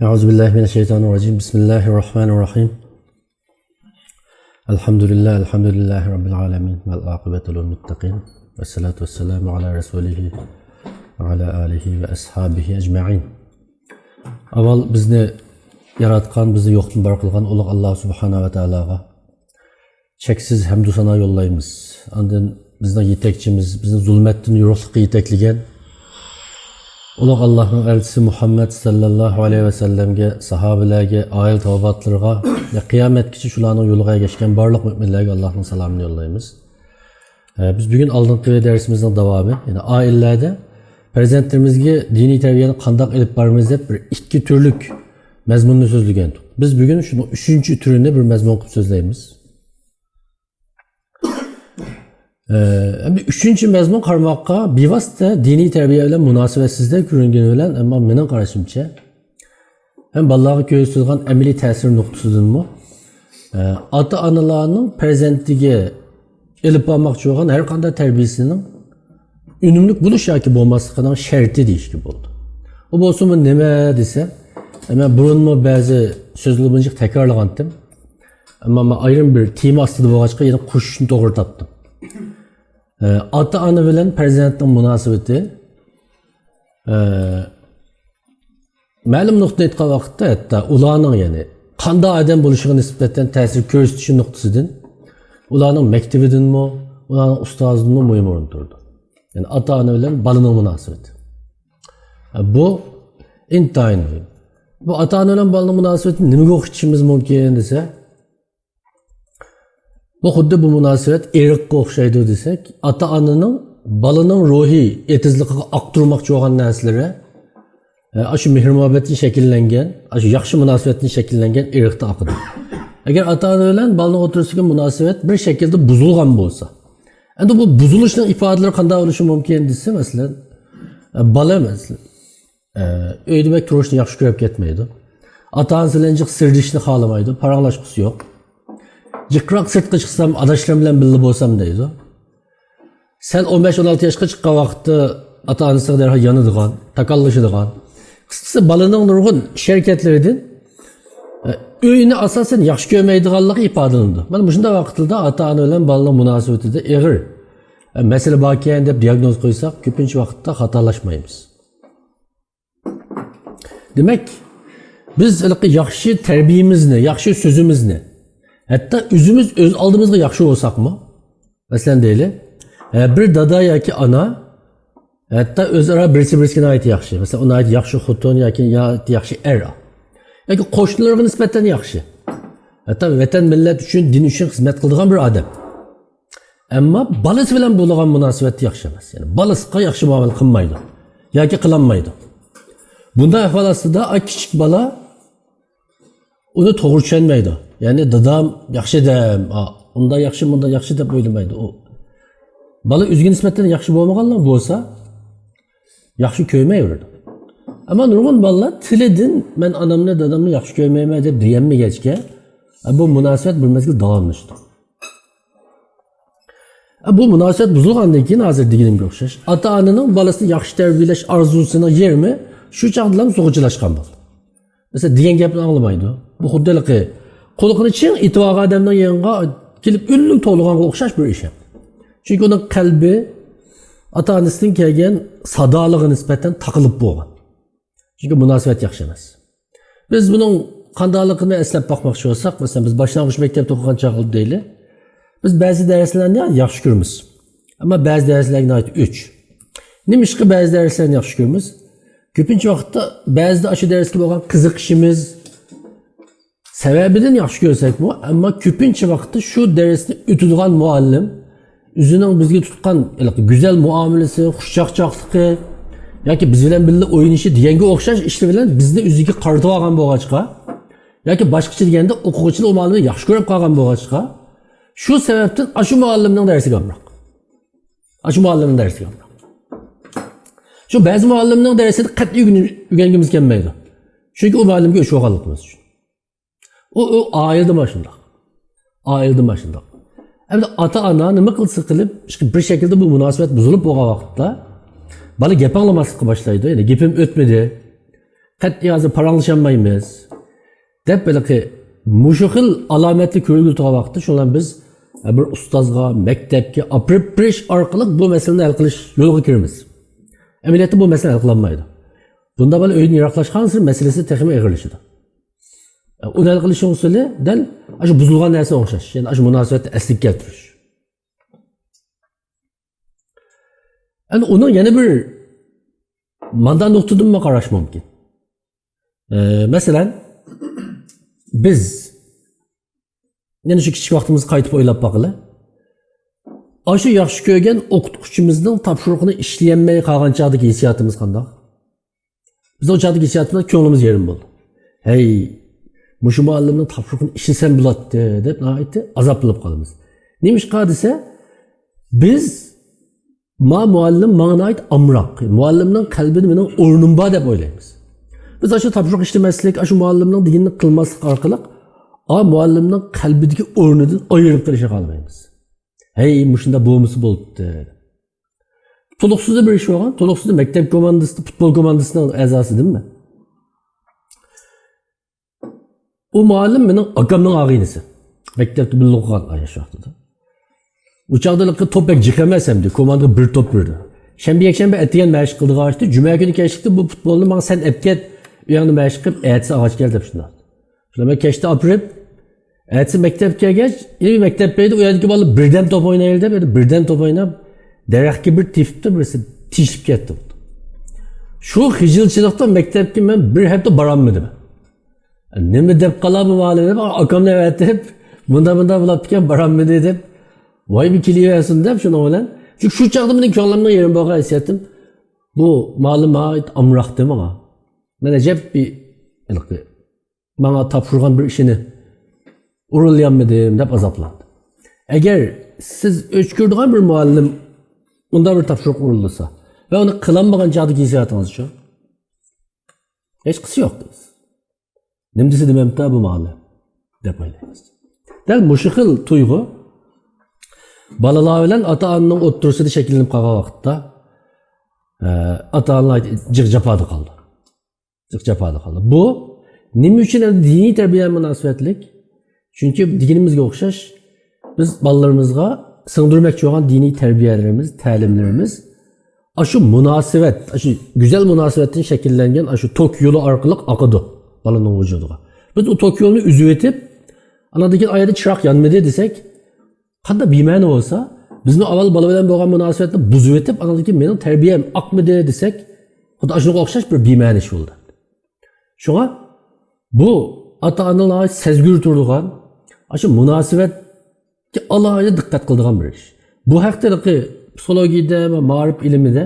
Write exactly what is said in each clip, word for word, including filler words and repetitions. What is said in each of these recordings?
أعوذ بالله من الشيطان الرجيم. بسم الله الرحمن الرحيم. الحمد لله، الحمد لله رب العالمين. والعاقبة للمتقين. والصلاة والسلام على رسوله وعلى آله وأصحابه أجمعين. ئاۋۋال بىزنى ياراتقان، بىزنى يوقتىن بار قىلغان ئۇلۇغ ئاللا سۇبھانەھۇ ۋە تائالاغا چەكسىز ھەمدۇ سانا يوللايمىز. ئاندىن بىزنىڭ يېتەكچىمىز، بىزنى زۇلمەتتىن يورۇقلۇققا يېتەكلىگەن ئۇلۇغ ئاللاھنىڭ ئەلچىسى مۇھەممەد سەللەللاھۇ ئەلەيھى ۋەسەللەمگە، ساھابىلەرگە، ئائىلە تاۋابىئاتلىرىغا ۋە قىيامەتكىچە شۇلارنىڭ يولىغا ئەگەشكەن بارلىق مۆمىنلەرگە ئاللاھنىڭ سالامىنى يوللايمىز. ئە، بىز بۈگۈن ئالدىنقى دەرسىمىزنىڭ داۋامى، يەنى ئائىلىلەردە پەرزەنتلىرىمىزگە دىنىي تەربىيەنى قانداق ئېلىپ بارىمىز دەپ بىر ئىككى تۈرلۈك مەزمۇننى سۆزلىگەنتۇق. بىز بۈگۈن شۇنىڭ ئۈچىنچى تۈرىنى بىر مەزمۇن قىلىپ سۆزلەيمىز. ئە، ئەمدى ئۈچىنچى مەزمۇن قارىماققا بىۋاسىتە دىنىي تەربىيە بىلەن مۇناسىۋەتسىزدەك كۆرۈنگىنى بىلەن، ئەمما مېنىڭ قارىشىمچە، ھەم بالىلارغا كۆرسىتىدىغان ئەمەلىي تەسىر نۇقتىسىدىنمۇ، ئە، ئاتا-ئانىلارنىڭ پەرزەنتىگە ئېلىپ بارماقچى بولغان ھەر قانداق تەربىيەسىنىڭ ئۈنۈملۈك بولۇش ياكى بولماسلىقىنىڭ شەرتى دېيىشكە بولىدۇ. ئۇ بولسىمۇ نېمە دېسە، مەن بۇرۇنمۇ بەزى سۆزلىرىمنى جىق تەكرارلىغانتىم. ئەمما مەن ئايرىم بىر تېما ئاستىدا بولغاچقا يەنە قوشۇشنى توغرا تاپتىم. ئە، ئاتا-ئانا بىلەن پەرزەنتنىڭ مۇناسىۋىتى، ئە، مەلۇم نۇقتىدىن ئېيتقان ۋاقىتتا، ھەتتا ئۇلارنىڭ، يەنى قانداق ئادەم بولۇشىغا نىسبەتەن تەسىر كۆرسىتىشى نۇقتىسىدىن، ئۇلارنىڭ مەكتىۋىدىنمۇ، ئۇلارنىڭ ئۇستازىدىنمۇ مۇھىم ئورۇن تۇرىدۇ. يەنى ئاتا-ئانا بىلەن بالىنىڭ مۇناسىۋىتى. بۇ ئىنتايىن مۇھىم. بۇ ئاتا-ئانا بىلەن بالىنىڭ مۇناسىۋىتىنى نېمىگە ئوخشىتىشىمىز مۇمكىن دېسە، بۇ خۇددى بۇ مۇناسىۋەت ئېرىققا ئوخشايدۇ دېسەك، ئاتا-ئانىنىڭ بالىنىڭ روھىي ئېتىزلىقىغا ئاقتۇرماقچى بولغان نەرسىلىرى، ئە، ئاشۇ مېھىر-مۇھەببەتتىن شەكىللەنگەن، ئاشۇ ياخشى مۇناسىۋەتتىن شەكىللەنگەن ئېرىقتا ئاقىدۇ. ئەگەر ئاتا-ئانا بىلەن بالىنىڭ ئوتتۇرىسىدىكى مۇناسىۋەت بىر شەكىلدە بۇزۇلغان بولسا، ئەمدى بۇ بۇزۇلۇشنىڭ ئىپادىلىرى قانداق بولۇشى مۇمكىن دېسە، مەسىلەن، ئە، بالا، مەسىلەن، ئە، ئۆيدە بەك تۇرۇشنى ياخشى كۆرۈپ كەتمەيدۇ. ئاتا-ئانىسى بىلەن جىق سىردىشىشنى خالىمايدۇ، پاراڭلاشقۇسى يوق. جىقراق سىرتقا چىقسام، ئاداشلىرىم بىلەن بىللە بولسام دەيدۇ. سەل ئون بەش، ئون ئالتە ياشقا چىققان ۋاقىتتا ئاتا-ئانىسىغا دەرھال يانىدىغان، تاكاللىشىدىغان. قىسقىسى، بالىنىڭ نۇرغۇن ئىش-ھەرىكەتلىرىدىن، ئە، ئۆينى ئاساسەن ياخشى كۆرمەيدىغانلىقى ئىپادىلىنىدۇ. مانا مۇشۇنداق ۋاقىتلاردا ئاتا-ئانا بىلەن بالىنىڭ مۇناسىۋىتىدە ئېغىر، ئە، مەسىلە باركەن دەپ دىياگنوز قويساق، كۆپىنچە ۋاقىتتا خاتالاشمايمىز. دېمەك، بىز ھېلىقى ياخشى تەربىيىمىزنى، ياخشى سۆزىمىزنى، ھەتتا ئۆزىمىز ئۆز ئالدىمىزغا ياخشى بولساقمۇ، مەسىلەن دەيلى، ھە، بىر دادا ياكى ئانا ھەتتا ئۆزئارا بىرسى-بىرسىگە ناھايىتى ياخشى. مەسىلەن، ئۇ ناھايىتى ياخشى خوتۇن ياكى ناھايىتى ياخشى ئەر. ياكى قوشنىلىرىغا نىسبەتەن ياخشى. ھەتتا ۋەتەن، مىللەت ئۈچۈن، دىن ئۈچۈن خىزمەت قىلىدىغان بىر ئادەم. ئەمما بالىسى بىلەن بولىدىغان مۇناسىۋەت ياخشى ئەمەس. يەنى بالىسىغا ياخشى مۇئامىلە قىلمايدۇ ياكى قىلالمايدۇ. بۇنداق ئەھۋال ئاستىدا ئا، كىچىك بالا ئۇنى توغرا چۈشەنمەيدۇ. يەنى دادام ياخشى ئادەم، ئا، ئۇنداق ياخشى، مۇنداق ياخشى دەپ ئويلىمايدۇ ئۇ. بالا ئۆزىگە نىسبەتەن ياخشى بولمىغانلار بولسا ياخشى كۆرمەيۋېرىدۇ. ئەمما نۇرغۇن بالىلار تىلىدىن مەن ئانامنى، دادامنى ياخشى كۆرمەيمەن دەپ دېيەلمىگەچكە، ئا، بۇ مۇناسىۋەت بىر مەزگىل داۋاملىشىدۇ. بۇ مۇناسىۋەت بۇزۇلغاندىن كېيىن، ھازىر دېگىنىمگە ئوخشاش، ئاتا-ئانىنىڭ بالىسىنى ياخشى تەربىيەلەش ئارزۇسىنىڭ يېرىمى شۇ چاغدىلا سۇغا چىلاشقان بولىدۇ. مەسىلەن، دېگەن گەپنى ئاڭلىمايدۇ. بۇ خۇددى ھېلىقى قۇلىقىنى چىڭ ئېتىۋالغان ئادەمنىڭ يېنىغا كېلىپ ئۈنلۈك توۋلىغانغا ئوخشاش بىر ئىش. چۈنكى ئۇنىڭ قەلبى ئاتا-ئانىسىدىن كەلگەن سادالىققا نىسبەتەن تاقىلىپ بولغان. چۈنكى مۇناسىۋەت ياخشى ئەمەس. بىز بۇنىڭ قانداقلىقىنى ئەسلەپ باقماقچى بولساق، مەسىلەن، بىز باشلانغۇچ مەكتەپتە ئوقۇغان چاغدا دەيلى، بىز بەزى دەرسلەرنى ياخشى كۆرىمىز. ئەمما بەزى دەرسلەرگە ناھايىتى ئۆچ. نېمىشقا بەزى دەرسلەرنى ياخشى كۆرىمىز؟ كۆپىنچە ۋاقىتتا بەزىدە ئاشۇ دەرسكە بولغان قىزىقىشىمىز سەۋەبىدىن ياخشى كۆرسەكمۇ، ئەمما كۆپىنچە ۋاقىتتا شۇ دەرسنى ئۆتىدىغان مۇئەللىم ئۆزىنىڭ بىزگە تۇتقان ھېلىقى گۈزەل مۇئامىلىسى، خۇشچاقچاقلىقى ياكى بىز بىلەن بىللە ئوينىشى دېگەنگە ئوخشاش ئىشلار بىلەن بىزنى ئۆزىگە قارىتىۋالغان بولغاچقا، ياكى باشقىچە دېگەندە، ئوقۇغۇچىنى ئۇ مۇئەللىمنى ياخشى كۆرۈپ قالغان بولغاچقا، شۇ سەۋەبتىن ئاشۇ مۇئەللىمنىڭ دەرسىگە ئامراق. ئاشۇ مۇئەللىمنىڭ دەرسىگە ئامراق. شۇ بەزى مۇئەللىمنىڭ دەرسىنى قەتئىي ئۆگىنىش-، ئۆگەنگۈمىز كەلمەيدۇ. چۈنكى ئۇ مۇئەللىمگە ئۆچ بولغانلىقىمىز ئۈچۈن. ئۇ، ئۇ ئائىلىدە مانا شۇنداق. ئائىلىدە مانا شۇنداق. ئەمدى ئاتا-ئانا نېمە قىلسا قىلىپ، بىر شەكىلدە بۇ مۇناسىۋەت بۇزۇلۇپ بولغان ۋاقىتتا، بالا گەپ ئاڭلىماسلىققا باشلايدۇ. يەنى گېپىم ئۆتمىدى. قەتئىي ھازىر پاراڭلىشالمايمىز، دەپ ھېلىقى مۇشۇ خىل ئالامەتنى كۆرگىلى تۇرغان ۋاقىتتا، شۇنىڭ بىلەن بىز بىر ئۇستازغا، مەكتەپكە ئاپىرىپ بېرىش ئارقىلىق بۇ مەسىلىنى ھەل قىلىش يولىغا كىرىمىز. ئەمەلىيەتتە بۇ مەسىلە ھەل قىلىنمايدۇ. بۇنداق بالا ئۆيدىن يىراقلاشقانسېرى مەسىلىسى تېخىمۇ ئېغىرلىشىدۇ. ئۇنى ھەل قىلىشنىڭ ئۇسۇلى دەل ئاشۇ بۇزۇلغان نەرسىگە ئوخشاش، يەنى ئاشۇ مۇناسىۋەتنى ئەسلىگە كەلتۈرۈش. ئەمدى ئۇنىڭ يەنە بىر ماندا نۇقتىدىنمۇ قاراش مۇمكىن. ئە، مەسىلەن، بىز يەنە شۇ كىچىك ۋاقتىمىزغا قايتىپ ئويلاپ باقىلى. ئاشۇ ياخشى كۆرگەن ئوقۇتقۇچىمىزنىڭ تاپشۇرۇقىنى ئىشلىيەلمەي قالغان چاغدىكى ھېسسىياتىمىز قانداق؟ بىز ئۇ چاغدىكى ھېسسىياتىمىز، كۆڭلىمىز يېرىم بولدى. ھەي، مۇشۇ مۇئەللىمنىڭ تاپشۇرۇقىنى ئىشلىسەم بولاتتى، دەپ ناھايىتى ئازابلىنىپ قالىمىز. نېمىشقا دېسە، بىز ما مۇئەللىم ماڭا ناھايىتى ئامراق، مۇئەللىمنىڭ قەلبىدە مېنىڭ ئورنۇم بار دەپ ئويلايمىز. بىز ئاشۇ تاپشۇرۇق ئىشلىمەسلىك، ئاشۇ مۇئەللىمنىڭ دېگىنىنى قىلماسلىق ئارقىلىق ئا مۇئەللىمنىڭ قەلبىدىكى ئورنىدىن ئايرىلىپ قېلىشنى خالىمايمىز. ھەي، مۇشۇنداق بولمىسا بولاتتى. تولۇقسىزدا بىر ئىش بولغان. تولۇقسىزدا مەكتەپ كوماندىسىدا، پۇتبول كوماندىسىنىڭ ئەزاسى ئىدىم مەن. ئۇ مۇئەللىم مېنىڭ ئاكامنىڭ ئاغىنىسى. مەكتەپتە بىللە ئوقۇغان ياش ۋاقتىدا. ئۇ چاغدا توپ بەك جىق ئەمەس ئەمدى. كوماندىغا بىر توپ بېرىدۇ. شەنبە، يەكشەنبە ئەتىگەن مەشىق قىلىدىغان ئىشتى. جۈمە كۈنى كەچلىكتە بۇ پۇتبولنى ماڭا سەن ئەپكەت، ئۆيۈڭدە مەشىق قىلىپ، ئەتىسى ئاغاچ كەل دەپ شۇنداق. شۇنى مەن كەچتە ئاپىرىپ، ئەتىسى مەكتەپكە كەلگەچ، ئى، مەكتەپ بەيدە ئۇ يەردىكى بالىلار بىردەم توپ ئوينايلى دەپ، بىردەم توپ ئويناپ، دەرەخكە بىر تېپىپتۇ، بىرسى تېشىپ كەتتى. شۇ خىجىلچىلىقتا مەكتەپكە مەن بىر ھەپتە بارالمىدىم. نېمە دەپ قالا بۇ مۇئەللىم دەپ، ئاكامنى ئەۋەتىپ، مۇنداق مۇنداق بولاپتىكەن، بارالمىدى دەپ، ۋاي بىر كېلىۋەرسۇن دەپ، شۇنىڭ بىلەن. چۈنكى شۇ چاغدا مېنىڭ كۆڭلۈمنىڭ يېرىم بولغان ھېسسىياتىم، بۇ مۇئەللىم ناھايىتى ئامراقتى ماڭا. مەن ئەجەب بىر ھېلىقى ماڭا تاپشۇرغان بىر ئىشىنى ئورۇنلىيالمىدىم دەپ ئازابلاندى. ئەگەر سىز ئۆچ كۆرىدىغان بىر مۇئەللىم ئۇنداق بىر تاپشۇرۇق ئورۇنلىسا ۋە ئۇنى قىلالمىغان چاغدىكى ھېسسىياتىڭىزچۇ؟ ھېچقىسى يوق دەيسىز. نېمە دېسە دېمەمتە بۇ مۇئەللىم دەپ ئويلايمىز. دەل مۇشۇ خىل تۇيغۇ بالىلار بىلەن ئاتا-ئانىنىڭ ئوتتۇرىسىدا شەكىللىنىپ قالغان ۋاقىتتا، ئە، ئاتا-ئانىلار جىق جاپادا قالىدۇ. جىق جاپادا قالىدۇ. بۇ نېمە ئۈچۈن ئەمدى دىنىي تەربىيە مۇناسىۋەتلىك؟ چۈنكى دېگىنىمىزگە ئوخشاش، بىز بالىلىرىمىزغا سىڭدۈرمەكچى بولغان دىنىي تەربىيەلىرىمىز، تەلىملىرىمىز ئاشۇ مۇناسىۋەت، ئاشۇ گۈزەل مۇناسىۋەتتىن شەكىللەنگەن ئاشۇ توك يولى ئارقىلىق ئاقىدۇ بالىنىڭ ۋۇجۇدىغا. بىز ئۇ توك يولىنى ئۈزۈۋېتىپ، ئاندىن كېيىن ئايەردە چىراغ يانمىدى دېسەك، قانداق بىمەنە بولسا، بىزمۇ ئاۋۋال بالا بىلەن بولغان مۇناسىۋەتنى بۇزۇۋېتىپ، ئاندىن كېيىن مېنىڭ تەربىيەم ئاقمىدى دېسەك، خۇددى ئاشۇنىڭغا ئوخشاش بىر بىمەنە ئىش بولدى. شۇڭا بۇ ئاتا-ئانىلار سەزگۈر تۇرىدىغان، ئاشۇ مۇناسىۋەتكە ئالاھىدە دىققەت قىلىدىغان بىر ئىش. بۇ ھەقتە ھېلىقى پسىخولوگىيىدە ۋە مائارىپ ئىلمىدە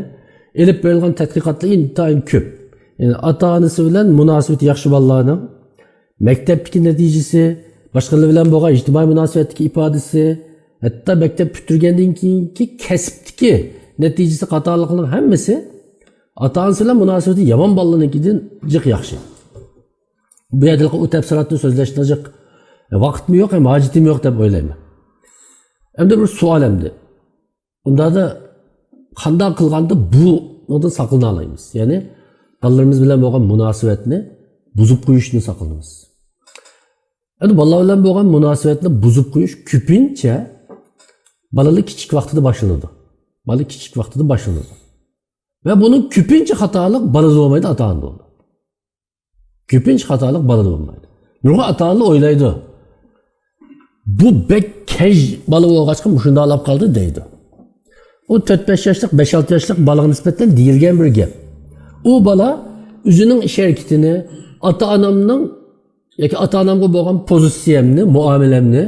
ئېلىپ بېرىلغان تەتقىقاتلار ئىنتايىن كۆپ. يەنى ئاتا-ئانىسى بىلەن مۇناسىۋىتى ياخشى بالىلارنىڭ مەكتەپتىكى نەتىجىسى، باشقىلار بىلەن بولغان ئىجتىمائىي مۇناسىۋەتتىكى ئىپادىسى، ھەتتا مەكتەپ پۈتتۈرگەندىن كېيىنكى كەسىپتىكى نەتىجىسى قاتارلىقلارنىڭ ھەممىسى ئاتا-ئانىسى بىلەن مۇناسىۋىتى يامان بالىلارنىڭكىدىن جىق ياخشى. بۇ يەردە ئۇ تەپسىلاتنى سۆزلەشنىڭ جىق ۋاقتىمۇ يوق، ھەم ھاجىتىمۇ يوق دەپ ئويلايمەن. ئەمدى بىر سوئال ئەمدى. ئۇنداقتا قانداق قىلغاندا بۇنىڭدىن ساقلىنالايمىز؟ يەنى بالىلىرىمىز بىلەن بولغان مۇناسىۋەتنى بۇزۇپ قويۇشتىن ساقلىنىمىز. ئەمدى بالىلار بىلەن بولغان مۇناسىۋەتنى بۇزۇپ قويۇش كۆپىنچە بالىلار كىچىك ۋاقتىدا باشلىنىدۇ. بالا كىچىك ۋاقتىدا باشلىنىدۇ. ۋە بۇنىڭ كۆپىنچە خاتالىق بالىدا بولمايدۇ، ئاتا-ئانىدا بولىدۇ. كۆپىنچە خاتالىق بالىدا بولمايدۇ. نۇرغۇن ئاتا-ئانىلار ئويلايدۇ، بۇ بەك كەج بالا بولغاچقا مۇشۇنداقلاپ قالدى دەيدۇ. ئۇ تۆت بەش ياشلىق، بەش ئالتە ياشلىق بالىغا نىسبەتەن دېيىلگەن بىر گەپ. ئۇ بالا ئۆزىنىڭ ئىش ھەرىكىتىنى، ئاتا-ئانامنىڭ ياكى ئاتا-ئانامغا بولغان پوزىتسىيەمنى، مۇئامىلەمنى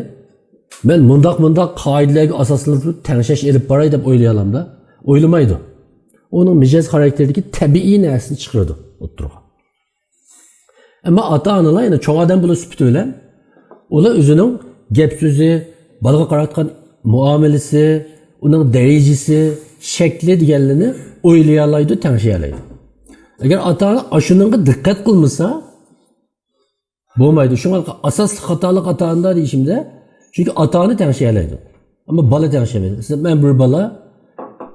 مەن مۇنداق مۇنداق قائىدىلەرگە ئاساسلىنىپ تەڭشەش ئېلىپ باراي دەپ ئويلىيالامدا؟ ئويلىمايدۇ. ئۇنىڭ مىجەز خاراكتېرىدىكى تەبىئىي نەرسىنى چىقىرىدۇ ئوتتۇرىغا. ئەمما ئاتا-ئانىلار يەنە چوڭ ئادەم بولۇش سۈپىتى بىلەن ئۇلار ئۆزىنىڭ گەپ-سۆزى، بالىغا قاراتقان مۇئامىلىسى، ئۇنىڭ دەرىجىسى، شەكلى دېگەنلىرىنى ئويلىيالايدۇ، تەڭشىيەلەيدۇ. ئەگەر ئاتا-ئانا ئاشۇنىڭغا دىققەت قىلمىسا، بولمايدۇ. شۇڭا ئاساسلىق خاتالىق ئاتا-ئانىدا دېيىشىمدە، چۈنكى ئاتا-ئانا تەڭشىيەلەيدۇ. ئەمما بالا تەڭشىيەلمەيدۇ. مەسىلەن، مەن بىر بالا،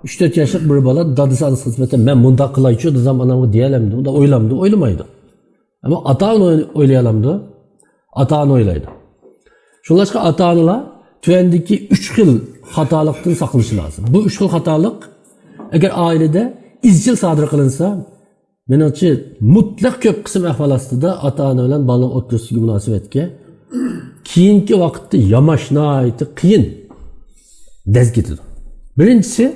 ئۈچ تۆت ياشلىق بىر بالا دادىسى ئانىسىغا نىسبەتەن مەن مۇنداق قىلايچۇ، دادام ئانامغا دېيەلەمدۇ، ئۇنداق ئويلامدۇ، ئويلىمايدۇ. ئەمما ئاتا ئانا ئويلىيالامدۇ؟ ئاتا ئانا ئويلايدۇ. شۇڭلاشقا ئاتا ئانىلار تۆۋەندىكى ئۈچ خىل خاتالىقتىن ساقلىنىشى لازىم. بۇ ئۈچ خىل خاتالىق، ئەگەر ئائىلىدە ئىزچىل سادىر قىلىنسا، مېنىڭچە، مۇتلەق كۆپ قىسىم ئەھۋال ئاستىدا ئاتا ئانا بىلەن بالىنىڭ ئوتتۇرىسىدىكى مۇناسىۋەتكە كېيىنكى ۋاقىتتا ياماش، ناھايىتى قىيىن دەز كېتىدۇ. بىرىنچىسى،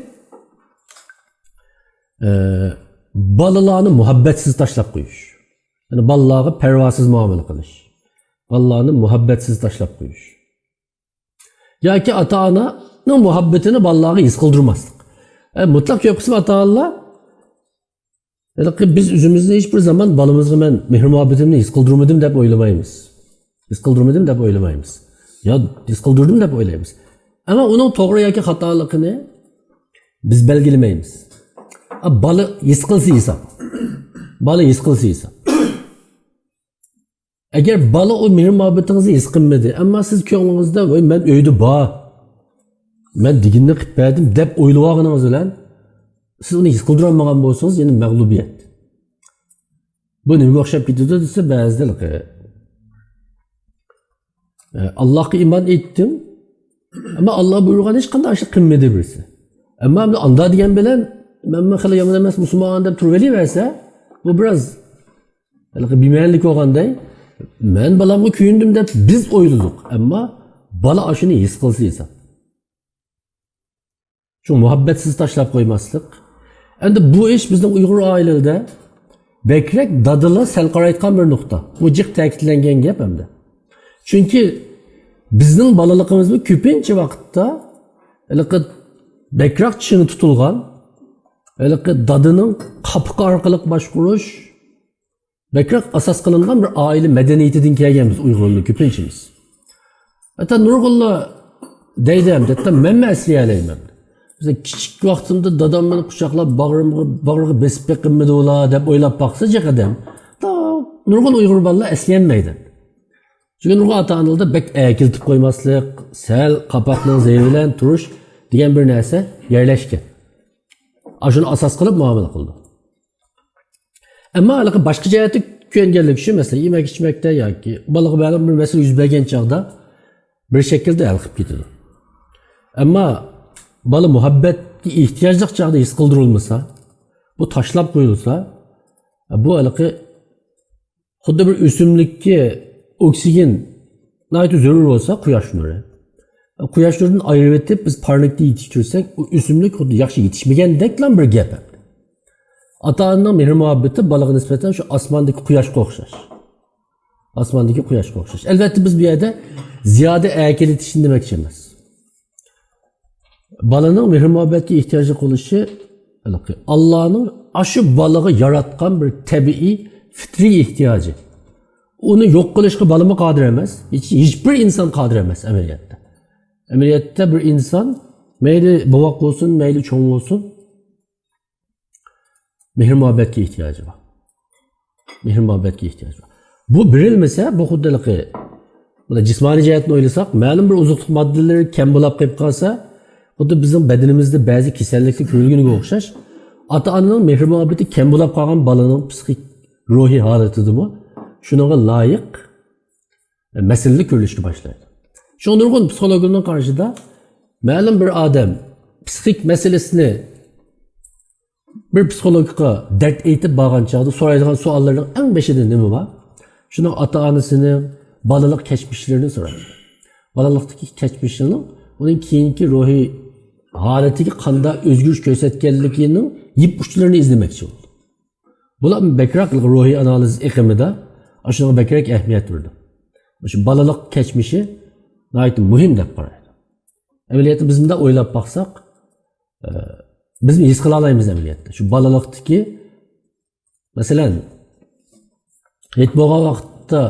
ئە، بالىلارنى مۇھەببەتسىز تاشلاپ قويۇش. يەنى بالىلارغا پەرۋاسىز مۇئامىلە قىلىش. بالىلارنى مۇھەببەتسىز تاشلاپ قويۇش. ياكى ئاتا ئانىنىڭ مۇھەببىتىنى بالىلارغا ھېس قىلدۇرماسلىق. ئە، مۇتلەق كۆپ قىسىم ئاتا ئانىلار، ھېلىقى بىز ئۆزىمىزنى ھېچ بىر زامان بالىمىزغا مەن مېھىر مۇھەببىتىمنى ھېس قىلدۇرمىدىم دەپ ئويلىمايمىز. ھېس قىلدۇرمىدىم دەپ ئويلىمايمىز. يا ھېس قىلدۇردۇم دەپ ئويلايمىز. ئەمما ئۇنىڭ توغرا ياكى خاتالىقىنى بىز بەلگىلىمەيمىز. ئا، بالا ھېس قىلسا ھېساب. بالا ھېس قىلسا ھېساب. ئەگەر بالا ئۇ مېھىر مۇھەببىتىڭىزنى ھېس قىلمىدى، ئەمما سىز كۆڭلىڭىزدە، ۋاي، مەن ئۆيدە بار، مەن دېگىنىنى قىلىپ بەردىم دەپ ئويلىۋالغىنىڭىز بىلەن، سىز ئۇنى ھېس قىلدۇرالمىغان بولسىڭىز، يەنە مەغلۇبىيەت. بۇ نېمىگە ئوخشاپ كېتىدۇ دېسە، بەزىدە، ئە، ئاللاھقا ئىمان ئېيتتىم، ئەمما ئاللا بۇيرۇغان ھېچقانداق ئىشنى قىلمىدى بىرسى. ئەمما ئاندا دېگەن بىلەن، مەنمۇ خېلى يامان ئەمەس مۇسۇلمان دەپ تۇرۇۋېلىۋەرسە، بۇ بىراز ھېلىقى بىمەنىلىك بولغاندەك، مەن بالامغا كۆيۈندۈم دەپ بىز ئويلىدۇق، ئەمما بالا ئاشۇنى ھېس قىلسا ھېساب. شۇ مۇھەببەتسىز تاشلاپ قويماسلىق. ئەمدى بۇ ئىش بىزنىڭ ئۇيغۇر ئائىلىلىرىدە بەكرەك دادىلار سەل قارايدىغان بىر نۇقتا. بۇ جىق تەكىتلەنگەن گەپ ئەمدى. چۈنكى بىزنىڭ بالىلىقىمىزمۇ كۆپىنچە ۋاقىتتا ھېلىقى بەكرەك چىڭ تۇتۇلغان، ھېلىقى دادىنىڭ قاپىقى ئارقىلىق باشقۇرۇش، بەكرەك ئاساس قىلىنغان بىر ئائىلە مەدەنىيىتىدىن كەلگەنبىز ئۇيغۇرلار كۆپىنچىمىز. ھەتتا نۇرغۇنلار دەيدۇ، ھەتتا مەنمۇ ئەسلىيەلەيمەن. مەسىلەن، كىچىك ۋاقتىمدا دادام مېنى قۇچاقلاپ باغرىمغا، باغرىغا بېسىپ بېقىنمىدى ئۇلار دەپ ئويلاپ باقسا جىق ئادەم. نۇرغۇن ئۇيغۇر بالىلار ئەسلىيەلمەيدۇ. چۈنكى نۇرغۇن ئاتا-ئانىلاردا بەك ئەركىلىتىپ قويماسلىق، سەل قاپاقنىڭ زېيى بىلەن تۇرۇش دېگەن بىر نەرسە يەرلەشكەن. ئاشۇنى ئاساس قىلىپ مۇئامىلە قىلىدۇ. ئەمما ھېلىقى باشقا جەھەتتە كۆنگەنلىك شۇ، مەسىلەن، يېمەك-ئىچمەكتە ياكى بالىغا مەلۇم بىر مەسىلە يۈز بەرگەن چاغدا بىر شەكىلدە ھەل قىلىپ كېتىدۇ. ئەمما بالا مۇھەببەتكە ئېھتىياجلىق چاغدا ھېس قىلدۇرۇلمىسا، بۇ تاشلاپ قويۇلسا، بۇ ھېلىقى خۇددى بىر ئۆسۈملۈككە ئوكسىگېن ناھايىتى زۆرۈر بولسا، قۇياش نۇرى. قۇياش نۇرىدىن ئايرىۋېتىپ، بىز پارنىكتا يېتىشتۈرسەك، ئۇ ئۆسۈملۈك خۇددى ياخشى يېتىشمىگەندەكلا بىر گەپ. ئاتا-ئانىنىڭ مېھىر-مۇھەببىتى بالىغا نىسبەتەن شۇ ئاسماندىكى قۇياشقا ئوخشاش. ئاسماندىكى قۇياشقا ئوخشاش. ئەلۋەتتە، بىز بۇ يەردە زىيادە ئەركىلىتىشنى دېمەكچى ئەمەس. بالىنىڭ مېھىر-مۇھەببەتكە ئېھتىياجلىق بولۇشى، ھېلىقى ئاللانىڭ ئاشۇ بالىغا ياراتقان بىر تەبىئىي، فىترىي ئېھتىياجى. ئۇنى يوق قىلىشقا بالىمۇ قادىر ئەمەس. ھېچ، ھېچبىر ئىنسان قادىر ئەمەس ئەمەلىيەتتە. ئەمەلىيەتتە بىر ئىنسان مەيلى بوۋاق بولسۇن، مەيلى چوڭ بولسۇن، مېھىر-مۇھەببەتكە ئېھتىياجى بار. مېھىر-مۇھەببەتكە ئېھتىياجى بار. بۇ بېرىلمىسە، بۇ خۇددى ھېلىقى، بۇنى جىسمانىي جەھەتتىن ئويلىساق، مەلۇم بىر ئوزۇقلۇق ماددىلىرى كەم بولاپ قېلىپ قالسا، خۇددى بىزنىڭ بەدىنىمىزدە بەزى كېسەللىكلەر كۆرۈلگىنىگە ئوخشاش، ئاتا-ئانىنىڭ مېھىر-مۇھەببىتى كەم بولاپ قالغان بالىنىڭ پسىخىك روھىي ھالىتىدىمۇ شۇنىڭغا لايىق مەسىلىلەر كۆرۈلۈشكە باشلايدۇ. شۇڭا نۇرغۇن پسىخولوگلارنىڭ قارىشىدا، مەلۇم بىر ئادەم پسىخىك مەسىلىسىنى بىر پسىخولوگقا دەرد ئېيتىپ بارغان چاغدا سورايدىغان سوئاللارنىڭ ئەڭ بېشىدا نېمە بار؟ شۇنىڭ ئاتا-ئانىسىنىڭ بالىلىق كەچمىشلىرىنى سورايدۇ. بالىلىقتىكى كەچمىشىنىڭ ئۇنىڭ كېيىنكى روھىي ھالىتىگە قانداق ئۆزگىرىش كۆرسەتكەنلىكىنىڭ يىپ ئۇچلىرىنى ئىزدىمەكچى بولىدۇ. بۇلار بەكرەك روھىي ئانالىز ئېقىمىدا ئاشۇنىڭغا بەكرەك ئەھمىيەت بېرىدۇ. شۇ بالىلىق كەچمىشى ناھايىتى مۇھىم دەپ قارايدۇ. ئەمەلىيەتتە بىز مۇنداق ئويلاپ باقساق، ئە، بىزمۇ ھېس قىلالايمىز ئەمەلىيەتتە. شۇ بالىلىقتىكى، مەسىلەن، ھېيت بولغان ۋاقىتتا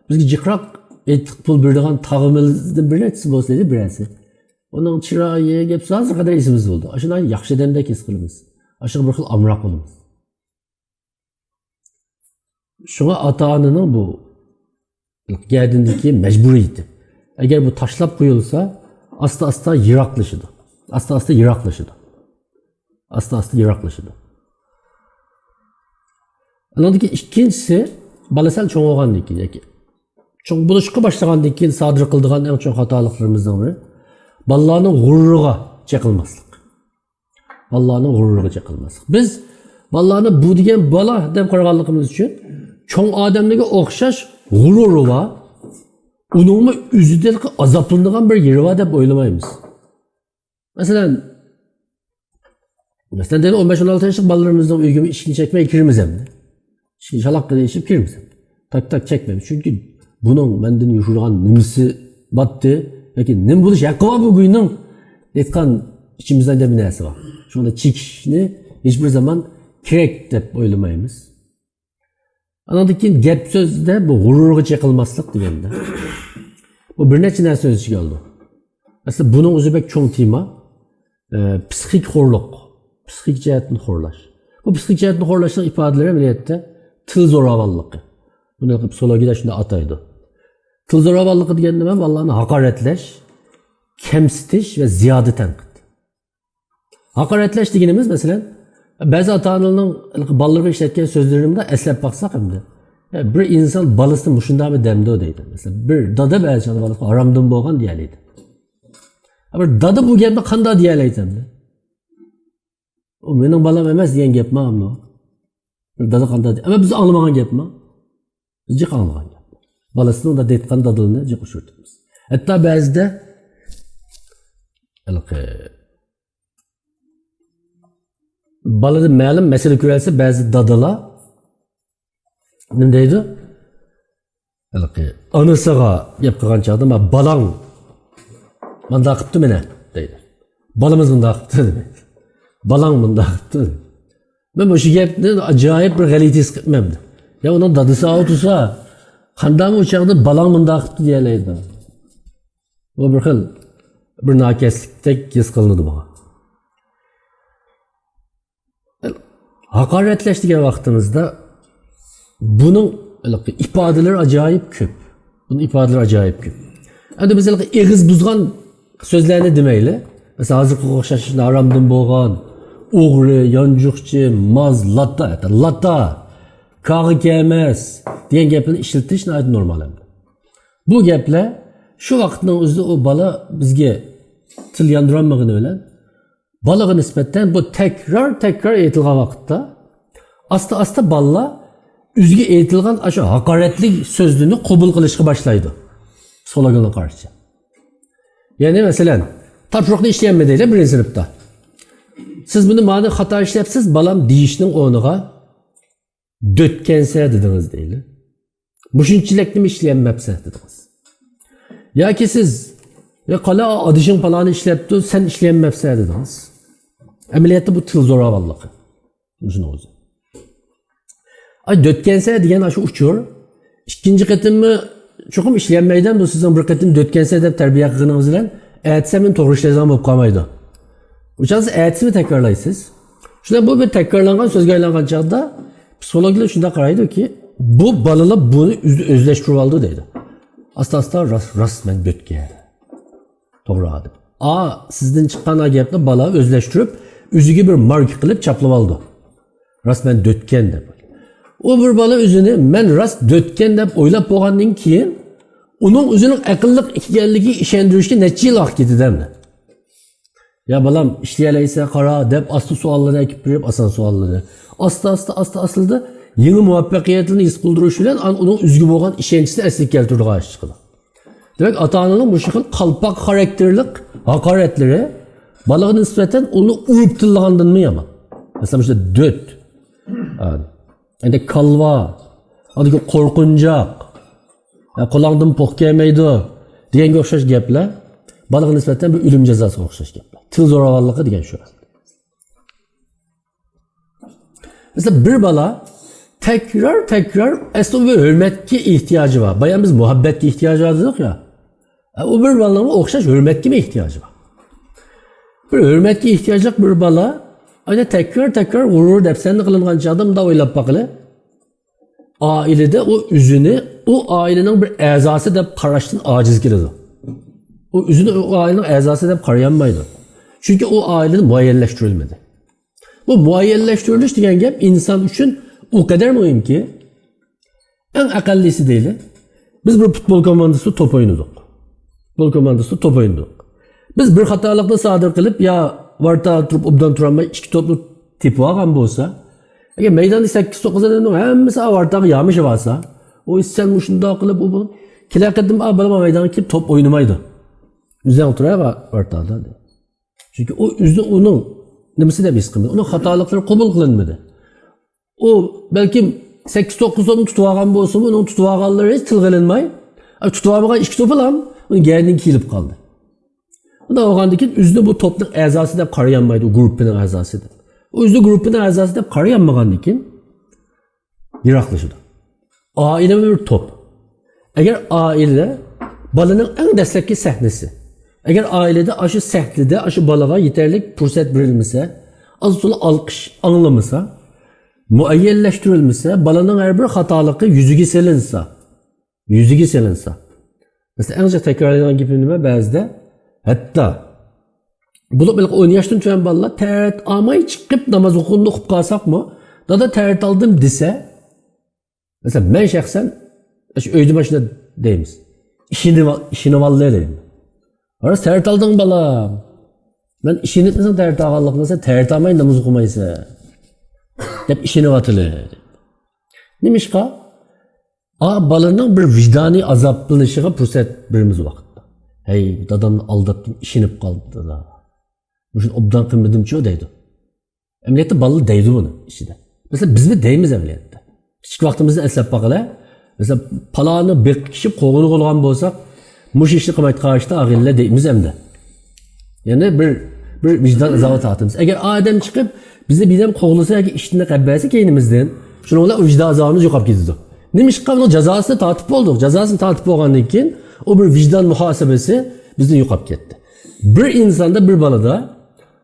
بىزگە جىقراق ھېيتلىق پۇل بېرىدىغان تاغىمىزدىن بىر نەچچىسى بولسا ئىدى، بىرەرسى. ئۇنىڭ چىرايى، گەپ سۆزى قەدەر ئېسىمىزدە بولىدۇ. ئاشۇنداق ياخشى ئادەمدەك ھېس قىلىمىز. ئاشۇغا بىر خىل ئامراق بولىمىز. شۇڭا ئاتا-ئانىنىڭ بۇ گەدىنىدىكى مەجبۇرىيىتى. ئەگەر بۇ تاشلاپ قويۇلسا، ئاستا-ئاستا يىراقلىشىدۇ. ئاستا-ئاستا يىراقلىشىدۇ. ئاستا-ئاستا يىراقلىشىدۇ. ئانىڭدىن كېيىن ئىككىنچىسى، بالا سەل چوڭ بولغاندىن كېيىن ياكى چوڭ بولۇشقا باشلىغاندىن كېيىن سادىر قىلىدىغان ئەڭ چوڭ خاتالىقلىرىمىزنىڭ بىرى، بالىلارنىڭ غۇرۇرىغا چېقىلماسلىق. بالىلارنىڭ غۇرۇرىغا چېقىلماسلىق. بىز بالىلارنى بۇ دېگەن بالا دەپ قارىغانلىقىمىز ئۈچۈن، چوڭ ئادەملەرگە ئوخشاش غۇرۇرى بار، ئۇنىڭمۇ ئۆزىدىن ئازابلىنىدىغان بىر يېرى بار دەپ ئويلىمايمىز. مەسىلەن، مەسىلەن، دەيلى، ئون بەش، ئون ئالتە ياشلىق بالىلىرىمىزنىڭ ئۆيىگە ئىشىكنى چەكمەي كىرىمىز ئەمدى. ئىشىكنى شالاققىدە ئېچىپ كىرىمىز ئەمدى. تاك تاك چەكمەيمىز. چۈنكى بۇنىڭ مەندىن يوشۇرغان نېمىسى باتتى ياكى نېمە بولۇش ھەققى بار بۇ گۇينىڭ دەيدىغان ئىچىمىزدە بىر نەرسە بار. شۇڭا چېكىشنى ھېچ بىر زامان كېرەك دەپ ئويلىمايمىز. ئانىڭدىن كېيىن گەپ سۆزدە بۇ غۇرۇرغا چېقىلماسلىق دېگەندە، بۇ بىر نەچچە نەرسە ئۆز ئىچىگە ئالىدۇ. ئەسلى بۇنىڭ ئۆزى بەك چوڭ تېما. ئە، پسىخىك خورلۇق، پسىخىك جەھەتتىن خورلاش. بۇ پسىخىك جەھەتتىن خورلاشنىڭ ئىپادىلىرى ئەمەلىيەتتە تىل زوراۋانلىقى. بۇنى پسىخولوگىيەدە شۇنداق ئاتايدۇ. تىل زوراۋانلىقى دېگەن نېمە؟ بالىلارنى ھاقارەتلەش، كەمسىتىش ۋە زىيادە تەنقىد. ھاقارەتلەش دېگىنىمىز، مەسىلەن، بەزى ئاتا-ئانىلارنىڭ بالىلىرىغا ئىشلەتكەن سۆزلىرىنى ئەسلەپ باقساق ئەمدى، بىر ئىنسان بالىسىنى مۇشۇنداقمۇ دەمدۇ دەيدۇ. مەسىلەن، بىر دادا بەزى چاغدا بالىسىغا ھارامدىن بولغان دېيەلەيدۇ. بىر دادا بۇ گەپنى قانداق دېيەلەيدۇ ئەمدى؟ ئۇ مېنىڭ بالام ئەمەس دېگەن گەپمۇ ئەمدى؟ بىر دادا قانداق دېي-، ئەمما بىز ئاڭلىمىغان گەپمۇ؟ بىز جىق ئاڭلىغان گەپ. بالىسىنىڭ دەيدىغان دادىلىرىنى جىق ئۇچرىتىمىز. ھەتتا بەزىدە ھېلىقى بالىدا مەلۇم مەسىلە كۆرەلسە، بەزى دادىلار نېمە دەيدۇ؟ ھېلىقى ئانىسىغا گەپ قىلغان چاغدا، «ما بالاڭ مانداق قىپتۇ مېنى» دەيدۇ. «بالىمىز مۇنداق قىپتۇ» دېمەيدۇ. «بالاڭ مۇنداق قىپتۇ» دېمەيدۇ. مەن مۇشۇ گەپنى ئاجايىپ بىر غەلىتە ھېس قىپمەن. يا ئۇنىڭ دادىسى ئاۋۇ تۇرسا، قانداقمۇ ئۇ چاغدا «بالاڭ مۇنداق قىپتۇ» دېيەلەيدۇ؟ بۇ بىر خىل، بىر ناكەسلىكتەك ھېس قىلىنىدۇ ماڭا. ھاقارەتلەش دېگەن ۋاقتىمىزدا بۇنىڭ ھېلىقى ئىپادىلىرى ئاجايىپ كۆپ. بۇنىڭ ئىپادىلىرى ئاجايىپ كۆپ. ئەمدى بىز ھېلىقى ئېغىز بۇزغان سۆزلەرنى دېمەيلى. مەسىلەن، ھازىرقىغا ئوخشاش شۇنداق ھارامدىن بولغان، ئوغرى، يانچۇقچى، ماز، لاتا، لاتا، كاغا كەمەس دېگەن گەپلەرنى ئىشلىتىش ناھايىتى نورمال ئەمدى. بۇ گەپلەر شۇ ۋاقىتنىڭ ئۆزىدە ئۇ بالا بىزگە تىل ياندۇرالمىغىنى بىلەن، بالىغا نىسبەتەن بۇ تەكرار، تەكرار ئېيتىلغان ۋاقىتتا ئاستا، ئاستا بالىلار ئۆزىگە ئېيتىلغان ئاشۇ ھاقارەتلىك سۆزلىرىنى قوبۇل قىلىشقا باشلايدۇ. پسىخولوگلارنىڭ قارىشىچە. يەنى مەسىلەن، تاپشۇرۇقنى ئىشلىيەلمىدى دەيلى بىرىنچى سىنىپتا. سىز بۇنى مانا خاتا ئىشلەپسىز، بالام دېيىشنىڭ ئورنىغا «دۆتكەنسە» دېدىڭىز دەيلى. «مۇشۇنچىلىكنىمۇ ئىشلىيەلمەپسە» دېدىڭىز. ياكى سىز، «يا قالا، ئادىشىڭ پالانى ئىشلەپتۇ، سەن ئىشلىيەلمەپسە» دېدىڭىز. ئەمەلىيەتتە بۇ تىل زوراۋانلىقى. مۇشۇنىڭ ئۆزى. ئاي، «دۆتكەنسە» دېگەن ئاشۇ ئۇچۇر. ئىككىنچى قېتىممۇ چوقۇم ئىشلىيەلمەيدۇ، بۇ سىزنىڭ بىر قېتىم «دۆتكەنسە» دەپ تەربىيە قىلغىنىڭىز بىلەن ئەتىسى مېنى توغرا ئىشلەيدىغان بولۇپ قالمايدۇ. ئۇ چاغدا سىز ئەتىسىمۇ تەكرارلايسىز. شۇنداق بۇ بىر تەكرارلانغان سۆزگە ئايلانغان چاغدا پسىخولوگلار شۇنداق قارايدۇكى، بۇ بالىلار بۇنى ئۆز-، ئۆزلەشتۈرۈۋالدى دەيدۇ. ئاستا-ئاستا راست، راست مەن دۆتكەن. توغرا دەپ. ئا، سىزدىن چىققان ئا گەپنى بالا ئۆزلەشتۈرۈپ، ئۆزىگە بىر ماركا قىلىپ چاپلىۋالىدۇ. راست مەن دۆتكەن دەپ. ئۇ بىر بالا ئۆزىنى مەن راست دۆتكەن دەپ ئويلاپ بولغاندىن كېيىن، ئۇنىڭ ئۆزىنىڭ ئەقىللىق ئىكەنلىكىگە ئىشەندۈرۈشكە نەچچە يىل ۋاقىت كېتىدۇ ئەمدى. «يا بالام، ئىشلىيەلەيسەن، قارا» دەپ ئاستا سوئاللارنى ئەكىپ بېرىپ، ئاسان سوئاللارنى. ئاستا، ئاستا، ئاستا، ئاستا يېڭى مۇۋەپپەقىيەتلەرنى ھېس قىلدۇرۇش بىلەن ئان-، ئۇنىڭ ئۆزىگە بولغان ئىشەنچىسىنى ئەسلىگە كەلتۈرىدىغان ئىش چىقىدۇ. دېمەك، ئاتا-ئانىنىڭ مۇشۇ خىل قالپاق خاراكتېرلىك ھاقارەتلىرى بالىغا نىسبەتەن ئۇنى ئۇرۇپ تىللىغاندىنمۇ يامان. مەسىلەن، مۇشۇ دۆت، ئەندى كالۋا، ئاندىكى قورقۇنچاق، «يا، قۇلاقدىن پوق كەلمەيدۇ» دېگەنگە ئوخشاش گەپلەر بالىغا نىسبەتەن بىر ئۆلۈم جازاسىغا ئوخشاش گەپلەر. تىل زوراۋانلىقى دېگەن شۇ. مەسىلەن، بىر بالا تەكرار، تەكرار، ئەسلى ئۇ بىر ھۆرمەتكە ئېھتىياجى بار. بايا بىز مۇھەببەتكە ئېھتىياجى بار دېدۇق يا. ئە، ئۇ بىر بالىنىڭ ئوخشاش ھۆرمەتكىمۇ ئېھتىياجى بار. بىر ھۆرمەتكە ئېھتىياجلىق بىر بالا، ئەنە تەكرار، تەكرار غۇرۇر دەپسەندە قىلىنغان چاغدا مۇنداق ئويلاپ باقىلى. ئائىلىدە ئۇ ئۆزىنى ئۇ ئائىلىنىڭ بىر ئەزاسى دەپ قاراشتىن ئاجىز كېلىدۇ. ئۇ ئۆزىنى ئۇ ئائىلىنىڭ ئەزاسى دەپ قارىيالمايدۇ. چۈنكى ئۇ ئائىلىدە مۇئەييەنلەشتۈرۈلمىدى. بۇ مۇئەييەنلەشتۈرۈلۈش دېگەن گەپ ئىنسان ئۈچۈن ئۇ قەدەر مۇھىمكى، ئەڭ ئەقەللىسى دەيلى، بىز بىر پۇتبول كوماندىسىدا توپ ئوينىدۇق. پۇتبول كوماندىسىدا توپ ئوينىدۇق. بىز بىر خاتالىقنى سادىر قىلىپ، يا ۋارتا تۇرۇپ ئوبدان تۇرالماي ئىككى توپنى تېپىۋالغان بولسا، ئەگەر مەيداندا سەككىز توققۇز ئادەمنىڭ ھەممىسى ۋارتاغا يامىشىۋالسا، ئۇ سەن مۇشۇنداق قىلىپ، ئۇ بۇ-، كېلەر قېتىم ئا بالا ماۋۇ مەيدانغا كېلىپ توپ ئوينىمايدۇ. ئۆزۈڭ تۇرايغا ۋارتادا. چۈنكى ئۇ ئۆزىنى ئۇنىڭ نېمىسى دەپ ھېس قىلمىدى. ئۇنىڭ خاتالىقلىرى قوبۇل قىلىنمىدى. ئۇ بەلكىم سەككىز توققۇز توپنى تۇتۇۋالغان بولسىمۇ، ئۇنىڭ تۇتۇۋالغانلىرى ھېچ تىلغا ئېلىنماي، ئە، تۇتۇۋالمىغان ئىككى توپىلا ئۇنىڭ گەدىنىگە كېلىپ قالدى. ئۇنداق بولغاندىن كېيىن ئۆزىنى بۇ توپنىڭ ئەزاسى دەپ قارىيالمايدۇ، ئۇ گۇرۇپپىنىڭ ئەزاسى دەپ. ئۆزىنى گۇرۇپپىنىڭ ئەزاسى دەپ قارىيالمىغاندىن كېيىن يىراقلىشىدۇ. ئائىلە بىر توپ. ئەگەر ئائىلە بالىنىڭ ئەڭ دەسلەپكى سەھنىسى. ئەگەر ئائىلىدە ئاشۇ سەھنىدە ئاشۇ بالىغا يېتەرلىك پۇرسەت بېرىلمىسە، ئاز تولا ئالقىش ئاڭلىمىسا، مۇئەييەنلەشتۈرۈلمىسە، بالىنىڭ ھەر بىر خاتالىقى يۈزىگە سېلىنسا، يۈزىگە سېلىنسا. مەسىلەن، ئەڭ جىق تەكرارلايدىغان گېپىم نېمە؟ بەزىدە ھەتتا بولۇپ ھېلىقى ئون ياشتىن تۆۋەن بالىلار تەرەت ئالماي چىقىپ ناماز ئوقۇغىنىنى ئۇقۇپ قالساقمۇ، دادا تەرەت ئالدىم دېسە، مەسىلەن، مەن شەخسەن شۇ ئۆيدە مانا شۇنداق دەيمىز. ئىشىنىۋ-، ئىشىنىۋالدى دەيمەن. راست تەرەت ئالدىڭ بالام. مەن ئىشىنىپ مېنىڭ تەرەت ئالغانلىقىمنى، سەن تەرەت ئالماي ناماز ئوقۇمايسەن دەپ ئىشىنىۋاتىلى. نېمىشقا؟ ئا، بالىنىڭ بىر ۋىجدانىي ئازابلىنىشىغا پۇرسەت بېرىمىز ۋاقىتتا. ھەي، دادامنى ئالداتتىم، ئىشىنىپ قالدى دادا. مۇشۇنى ئوبدان قىلمىدىمچۇ دەيدۇ. ئەمەلىيەتتە بالىلار دەيدۇ بۇنى ئىچىدە. مەسىلەن، بىزمۇ دەيمىز ئەمەلىيەتتە. كىچىك ۋاقتىمىزدىن ئەسلەپ باقىلى. مەسىلەن، پالانى بېقىشىپ قوغۇنغا بولغان بولساق، مۇشۇ ئىشنى قىلمايدىغان ئىشتا ئاغىنىلەر دەيمىز ئەمدى. يەنى بىر، بىر ۋىجدان ئازابى تارتىمىز. ئەگەر ئادەم چىقىپ، بىزنى بىردەم قوغلىسا ياكى ئىشتىن قەپ بەرسە كەينىمىزدىن، شۇنىڭ بىلەن ئۇ ۋىجدان ئازابىمىز يوقاپ كېتىدۇ. نېمىشقا؟ ئۇنىڭ جازاسىنى تارتىپ بولدۇق. جازاسىنى تارتىپ بولغاندىن كېيىن، ئۇ بىر ۋىجدان مۇھاسىبىسى بىزدىن يوقاپ كەتتى. بىر ئىنساندا، بىر بالىدا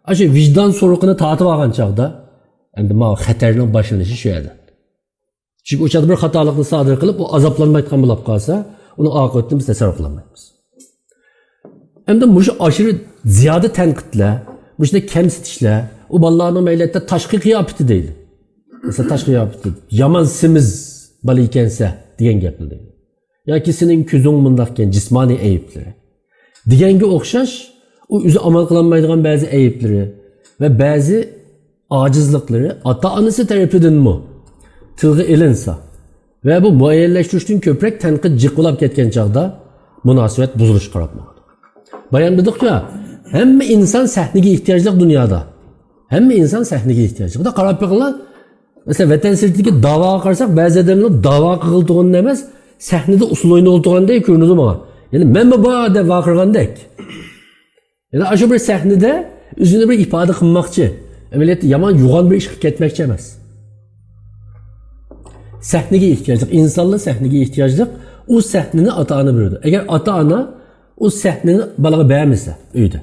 ئاشۇ ۋىجدان سورۇقىنى تارتىپ ئالغان چاغدا، ئەمدى ماۋۇ خەتەرنىڭ باشلىنىشى شۇ يەردە. چۈنكى ئۇ چاغدا بىر خاتالىقنى سادىر قىلىپ، ئۇ ئازابلانمايدىغان بولۇپ قالسا، ئۇنىڭ ئاقىۋىتىنى بىز تەسەۋۋۇر قىلالمايمىز. ئەمدى مۇشۇ ئاشۇ زىيادە تەنقىدلەر، مۇشۇنداق كەمسىتىشلەر، ئۇ بالىلارنىڭ مەيلى ھەتتا تاشقى قىياپىتى دەيلى. مەسىلەن، تاشقى قىياپىتى، يامان سېمىز بالا ئىكەنسەن دېگەن گەپلەر دەيلى. ياكى سېنىڭ كۆزۈڭ مۇنداق ئىكەن، جىسمانىي ئەيىبلىرى دېگەنگە ئوخشاش، ئۇ ئۆزى ئامال قىلالمايدىغان بەزى ئەيىبلىرى ۋە بەزى ئاجىزلىقلىرى ئاتا-ئانىسى تەرىپىدىنمۇ تىلغا ئېلىنسا ۋە بۇ مۇئەييەنلەشتۈرۈشتىن كۆپرەك تەنقىد جىق بولاپ كەتكەن چاغدا مۇناسىۋەت بۇزۇلۇشقا قاراپ ماڭىدۇ. بايام دېدۇقكۇ، ھەممە ئىنسان سەھنىگە ئېھتىياجلىق دۇنيادا. ھەممە ئىنسان سەھنىگە ئېھتىياجلىق. خۇدا قاراپ بېقىڭلار، مەسىلەن، ۋەتەن سىرتىدىكى داۋاغا قارىساق، بەزى ئادەملەر داۋا قىلغىلى تۇرغىنىدا ئەمەس، سەھنىدە ئۇسسۇل ئوينىغىلى تۇرغاندەك كۆرۈنىدۇ ماڭا. يەنى مەنمۇ بار دەپ ۋارقىرىغاندەك. يەنى ئاشۇ بىر سەھنىدە ئۆزىنى بىر ئىپادە قىلماقچى. ئەمەلىيەتتە يامان يوغان بىر ئىشقا كەتمەكچى ئەمەس. سەھنىگە ئېھتىياجلىق، ئىنسانلار سەھنىگە ئېھتىياجلىق. ئۇ سەھنىنى ئاتا-ئانا بېرىدۇ. ئەگەر ئاتا-ئانا ئۇ سەھنىنى بالىغا بەرمىسە ئۆيدە،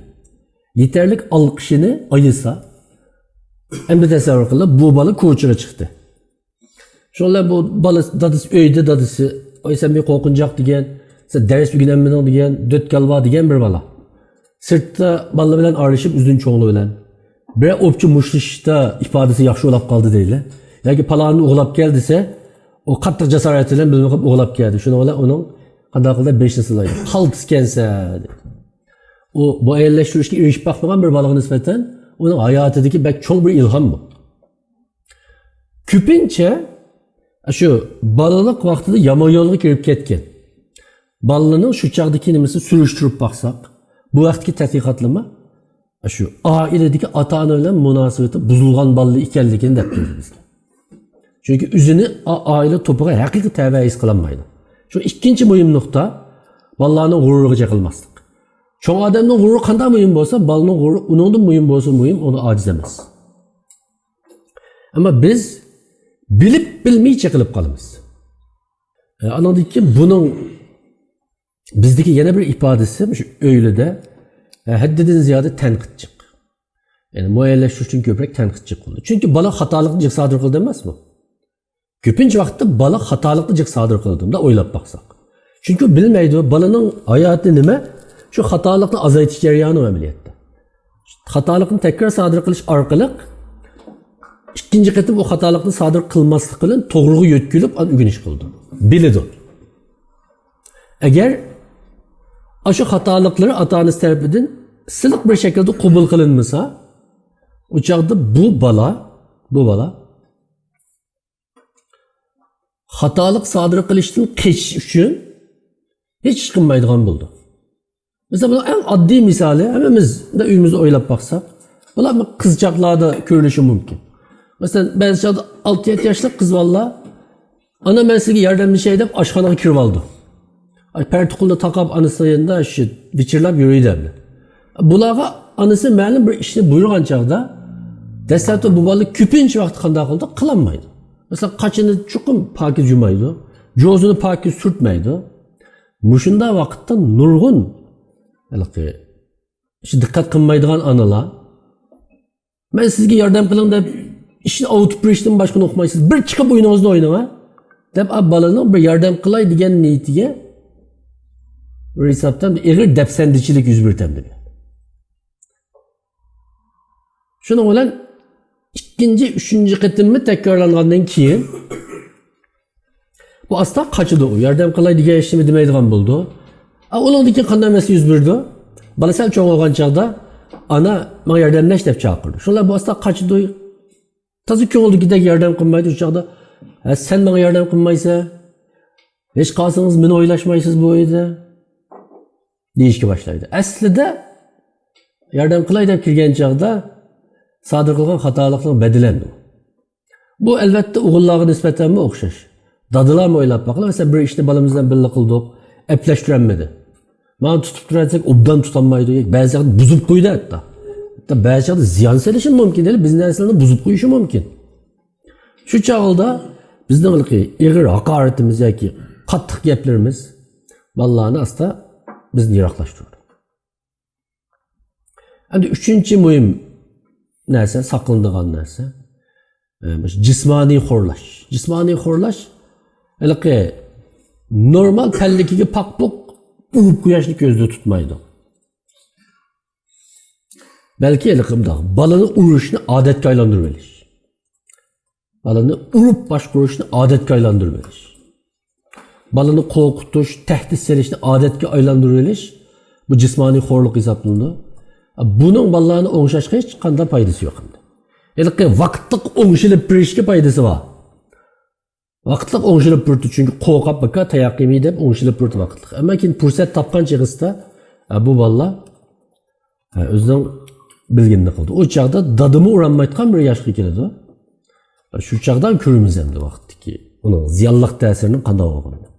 يېتەرلىك ئالقىشىنى ئايىسا، ئەمدى تەسەۋۋۇر قىلىڭ، بۇ بالا كوچىغا چىقتى. شۇنىڭ بىلەن بۇ بالا، دادىسى ئۆيدە، دادىسى، «ئاي، سەن بىر قورقۇنچاق» دېگەن، «سەن دەرس ئۆگىنەلمىدىڭ» دېگەن، «دۆت كالۋا» دېگەن بىر بالا. سىرتتا بالىلار بىلەن ئارىلىشىپ، ئۆزىنىڭ چوڭلىرى بىلەن بىرەر ئوپچە مۇشتلىشىشتا ئىپادىسى ياخشى بولاپ قالدى دەيلى. ياكى پالانىنى ئوغلاپ كەل دېسە، ئۇ قاتتىق جاسارەت بىلەن بىلمەي قېلىپ ئوغلاپ كەلدى. شۇنىڭ بىلەن ئۇنىڭ قانداق قىلدى، بېشىنى سىلايدۇ. «قالتىس ئىكەنسەن» دەيدۇ. ئۇ مۇئەييەنلەشتۈرۈشكە ئېرىشىپ باقمىغان بىر بالىغا نىسبەتەن ئۇنىڭ ھاياتىدىكى بەك چوڭ بىر ئىلھام بۇ. كۆپىنچە شۇ بالىلىق ۋاقتىدا يامان يولغا كىرىپ كەتكەن بالىلارنىڭ شۇ چاغدىكى نېمىسىنى سۈرۈشتۈرۈپ باقساق، بۇ ۋاقىتتىكى تەتقىقاتلىرىمۇ شۇ ئائىلىدىكى ئاتا-ئانا بىلەن مۇناسىۋىتى بۇزۇلغان بالىلار ئىكەنلىكىنى دەپ بېرىدۇ بىزگە. چۈنكى ئۆزىنى ئا-، ئائىلە توپىغا ھەقىقىي تەۋە ھېس قىلالمايدۇ. شۇ ئىككىنچى مۇھىم نۇقتا، بالىلارنىڭ غۇرۇرىغا چېقىلماسلىق. چوڭ ئادەمنىڭ غۇرۇرى قانداق مۇھىم بولسا، بالىنىڭ غۇرۇرى ئۇنىڭدىن مۇھىم بولسا مۇھىم، ئۇنىڭ ئاجىز ئەمەس. ئەمما بىز بىلىپ بىلمەي چېقىلىپ قالىمىز. ئە، ئانىڭدىن كېيىن بۇنىڭ بىزدىكى يەنە بىر ئىپادىسى، مۇشۇ ئۆيلىدە، ئە، ھەددىدىن زىيادە تەنقىد جىق. يەنى مۇئەييەنلەشتۈرۈشتىن كۆپرەك تەنقىد جىق بولىدۇ. چۈنكى بالا خاتالىقنى جىق سادىر قىلىدۇ ئەمەسمۇ؟ كۆپىنچە ۋاقىتتا بالا خاتالىقنى جىق سادىر قىلىدۇ، مۇنداق ئويلاپ باقساق. چۈنكى بىلمەيدۇ، بالىنىڭ ھاياتى نېمە؟ شۇ خاتالىقنى ئازايتىش جەريانى ئەمەلىيەتتە. خاتالىقنى تەكرار سادىر قىلىش ئارقىلىق ئىككىنچى قېتىم ئۇ خاتالىقنى سادىر قىلماسلىق بىلەن توغرىغا يۆتكىلىپ، ئۆگىنىش قىلىدۇ. بىلىدۇ. ئەگەر ئاشۇ خاتالىقلىرى ئاتا-ئانىسى تەرىپىدىن سىلىق بىر شەكىلدە قوبۇل قىلىنمىسا، ئۇ چاغدا بۇ بالا، بۇ بالا خاتالىق سادىر قىلىشتىن قېچىش ئۈچۈن ھېچ ئىش قىلمايدىغان بولىدۇ. مەسىلەن، بۇنىڭ ئەڭ ئاددىي مىسالى، ھەممىمىز ئۆيىمىزدە ئويلاپ باقساق، بۇلار قىزچاقلاردا كۆرۈلۈشى مۇمكىن. مەسىلەن، بەزى چاغدا ئالتە يەتتە ياشلىق قىز بالىلار، «ئانا، مەن سىزگە ياردەملىشەي» دەپ ئاشخانىغا كىرىۋالىدۇ. ئاي، پەرتۇقۇلنى تاقاپ ئانىسى يېنىدا شۇ ۋىچىرلاپ يۈرىدۇ ئەمدى. بۇلارغا ئانىسى مەلۇم بىر ئىشنى بۇيرۇغان چاغدا، دەسلەپتە بۇ بالا كۆپىنچە ۋاقىت قانداق قىلىدۇ؟ قىلالمايدۇ. مەسىلەن، قاچىنى چوقۇم پاكىز يۇمايدۇ، جوزىنى پاكىز سۈرتمەيدۇ. مۇشۇنداق ۋاقىتتا نۇرغۇن ھېلىقى ئىش دىققەت قىلمايدىغان ئانىلار، «مەن سىزگە ياردەم قىلىڭ» دەپ ئىشنى ئاۋۇتۇپ بېرىشتىن باشقىنى ئۇقمايسىز، «بىر چىقىپ ئويۇنىڭىزنى ئويناڭ» ھە دەپ، بالىنىڭ بىر ياردەم قىلاي دېگەن نىيىتىگە بىر ھېسابتا ئېغىر دەپسەندىچىلىك يۈز بېرىدۇ. شۇنىڭ بىلەن ئىككىنچى، ئۈچىنچى قېتىممۇ تەكرارلانغاندىن كېيىن، بۇ ئاستا قاچىدۇ. ئۇ ياردەم قىلاي دېگەن ھېچنېمە دېمەيدىغان بولىدۇ. ئا، ئۇنىڭدىن كېيىن قانداق مەسىلە يۈز بېرىدۇ؟ بالا سەل چوڭ بولغان چاغدا، «ئانا، ماڭا ياردەملەش» دەپ چاقىرىدۇ. شۇلار بۇ ئاستا قاچىدۇ. تازا كۆڭۈلدىكىدەك ياردەم قىلمايدۇ. شۇ چاغدا، «ھە، سەن ماڭا ياردەم قىلمايسەن. ھېچ قالسىڭىز مېنى ئويلاشمايسىز بۇ ئۆيدە» دېيىشكە باشلايدۇ. ئەسلىدە ياردەم قىلاي دەپ كىرگەن چاغدا سادىر قىلغان خاتالىقنىڭ بەدىلى ئەمدى. بۇ، ئەلۋەتتە، ئوغۇللارغا نىسبەتەنمۇ ئوخشاش. دادىلارمۇ ئويلاپ باقىلا، مەسىلەن، بىر ئىشنى بالىمىز بىلەن بىللە قىلدۇق، ئەپلەشتۈرەلمىدى. مانا تۇتۇپ تۇرۇۋەتسەك، ئوبدان تۇتالمايدۇ، بەزى چاغدا بۇزۇپ قويىدۇ ھەتتا. ھەتتا بەزى چاغدا زىيان سېلىشى مۇمكىن، يەنى بىز نەرسىلەرنى بۇزۇپ قويۇشى مۇمكىن. شۇ چاغدا بىزنىڭ ھېلىقى ئېغىر ھاقارىتىمىز ياكى قاتتىق گەپلىرىمىز بالىلارنى ئاستا بىزدىن يىراقلاشتۇرىدۇ. ئەمدى ئۈچىنچى مۇھىم نەرسە، ساقلىنىدىغان نەرسە، ئە، مۇشۇ جىسمانىي خورلاش. جىسمانىي خورلاش، ھېلىقى نورمال پەللىكىگە پاق-پۇق ئۇرۇپ قويۇشنى كۆزدە تۇتمايدۇ. بەلكى ھېلىقى مۇنداق، بالىنى ئۇرۇشنى ئادەتكە ئايلاندۇرۇۋېلىش. بالىنى ئۇرۇپ باشقۇرۇشنى ئادەتكە ئايلاندۇرۇۋېلىش. بالىنى قورقۇتۇش، تەھدىت سېلىشنى ئادەتكە ئايلاندۇرۇۋېلىش، بۇ جىسمانىي خورلۇق ھېسابلىنىدۇ. بۇنىڭ بالىلارنى ئوڭشاشقا ھېچقانداق پايدىسى يوق ئەمدى. ھېلىقى ۋاقىتلىق ئوڭشىلىپ بېرىشكە پايدىسى بار. ۋاقىتلىق ئوڭشىلىپ بېرىدۇ، چۈنكى قورقاپ باكا تاياق يېمەي دەپ ئوڭشىلىپ بېرىدۇ ۋاقىتلىق. ئەمما كېيىن پۇرسەت تاپقان چېغىسىدا، ئە، بۇ بالىلار، ئە، ئۆزىنىڭ بىلگىنىنى قىلىدۇ. ئۇ چاغدا دادىمۇ ئۇرالمايدىغان بىر ياشقا كېلىدۇ. شۇ چاغدا كۆرىمىز ئەمدى ۋاقىتتىكى ئۇنىڭ زىيانلىق تەسىرىنىڭ قانداق بولغىنىنى.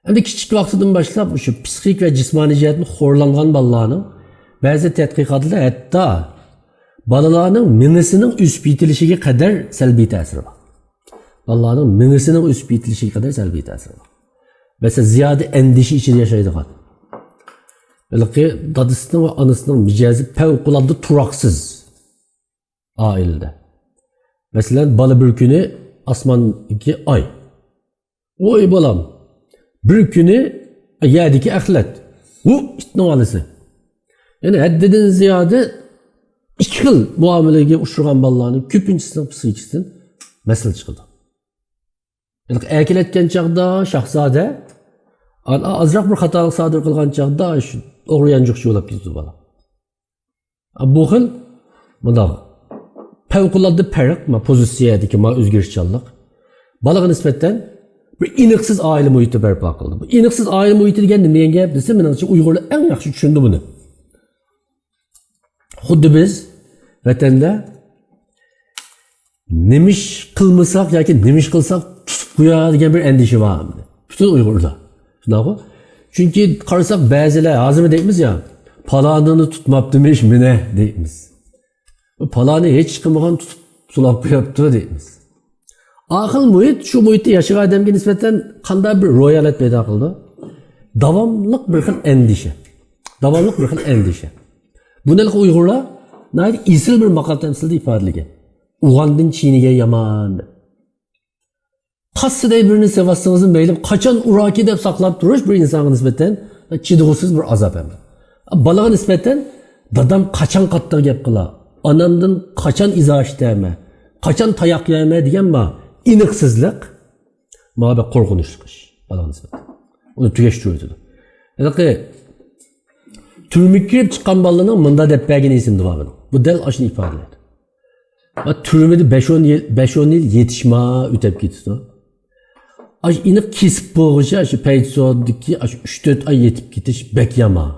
ئەمدى كىچىك ۋاقتىدىن باشلاپ مۇشۇ پسىخىك ۋە جىسمانىي جەھەتتىن خورلانغان بالىلارنىڭ بەزى تەتقىقاتلىرى ھەتتا بالىلارنىڭ مېڭىسىنىڭ ئۆسۈپ يېتىلىشىگە قەدەر سەلبىي تەسىرى بار. بالىلارنىڭ مېڭىسىنىڭ ئۆسۈپ يېتىلىشىگە قەدەر سەلبىي تەسىرى بار. مەسىلەن، زىيادە ئەندىشە ئىچىدە ياشايدىغان، ھېلىقى دادىسىنىڭ ۋە ئانىسىنىڭ مىجەزى پەۋقۇلئاددە تۇراقسىز ئائىلىدە. مەسىلەن، بالا بىر كۈنى ئاسماندىكى ئاي، ۋوي بالام، بىر كۈنى يەردىكى ئەخلەت، ۋۇ ئىتنىڭ بالىسى. يەنى ھەددىدىن زىيادە ئىككى خىل مۇئامىلىگە ئۇچرىغان بالىلارنىڭ كۆپىنچىسىنىڭ پسىخىكىسىدىن مەسىلە چىقىدۇ. ئەكېلەتكەن چاغدا شاھزادە، ئا-، ئازراق بىر خاتالىق سادىر قىلغان چاغدا شۇ ئوغرى يانچۇقچى بولۇپ كېتىدۇ بالا. بۇ خىل مۇنداق پەۋقۇلئاددە پەرق، ما، پوزىتسىيەدىكى ما ئۆزگىرىشچانلىق. بالىغا نىسبەتەن بىر ئېنىقسىز ئائىلە مۇھىتى بەرپا قىلدى. بۇ ئېنىقسىز ئائىلە مۇھىتى دېگەن نېمە دېگەن گەپ دېسە، مېنىڭچە ئۇيغۇرلار ئەڭ ياخشى چۈشىنىدۇ بۇنى. خۇددى بىز ۋەتەندە نېمە ئىش قىلمىساق ياكى نېمە ئىش قىلساق تۇتۇپ قويار دېگەن بىر ئەندىشە بار پۈتۈن ئۇيغۇردا. شۇنداققۇ؟ چۈنكى قارىساق بەزىلەر ھازىرمۇ دەيمىز يا، «پالانىنى تۇتماپتىمىش مېنى» دەيمىز. «بۇ پالانى ھېچ ئىش قىلمىغان تۇتۇپ سولاپ قويۇپتۇ» دەيمىز. ئاخىل مۇھىت، شۇ مۇھىتتا ياشىغان ئادەمگە نىسبەتەن قانداق بىر روھىي ھالەت پەيدا قىلىدۇ؟ داۋاملىق بىر خىل ئەندىشە. داۋاملىق بىر خىل ئەندىشە. بۇنى ئۇيغۇرلار ناھايىتى ئېسىل بىر ماقال تەمسىلدە ئىپادىلىگەن. «ئۇغاندىن چىينىگەن يامان» دەپ. تاسسىدەي بىرنى سېۋەتسىڭىزمۇ مەيلى، قاچان ئۇراكى دەپ ساقلاپ تۇرۇش بىر ئىنسانغا نىسبەتەن چىدىغۇسىز بىر ئازاب ئەمدى. بالىغا نىسبەتەن «دادام قاچان قاتتىق گەپ قىلا، ئانامدىن قاچان ئىزا ئىشتەمە، قاچان تاياق يەمە» دېگەن بار. ئېنىقسىزلىق. ماڭا بەك قورقۇنچلۇق ئىش، بالىغا نىسبەتەن. ئۇنى تۈگەشتۈرۈۋېتىدۇ. ھېلىقى تۈرمىگە كىرىپ چىققان بالىنىڭ مۇنداق دەپ بەرگىنى ئېسىمدە بار مېنىڭ. بۇ دەل ئاشۇنى ئىپادىلەيدۇ. ۋە تۈرمىدە بەش ئون يىل، بەش ئون يىل يېتىشما ئۆتەپ كېتىدۇ. ئاشۇ ئېنىق كېسىپ بولغۇچە، شۇ پەيتسودىكى ئاشۇ ئۈچ تۆت ئاي يېتىپ كېتىش بەك يامان.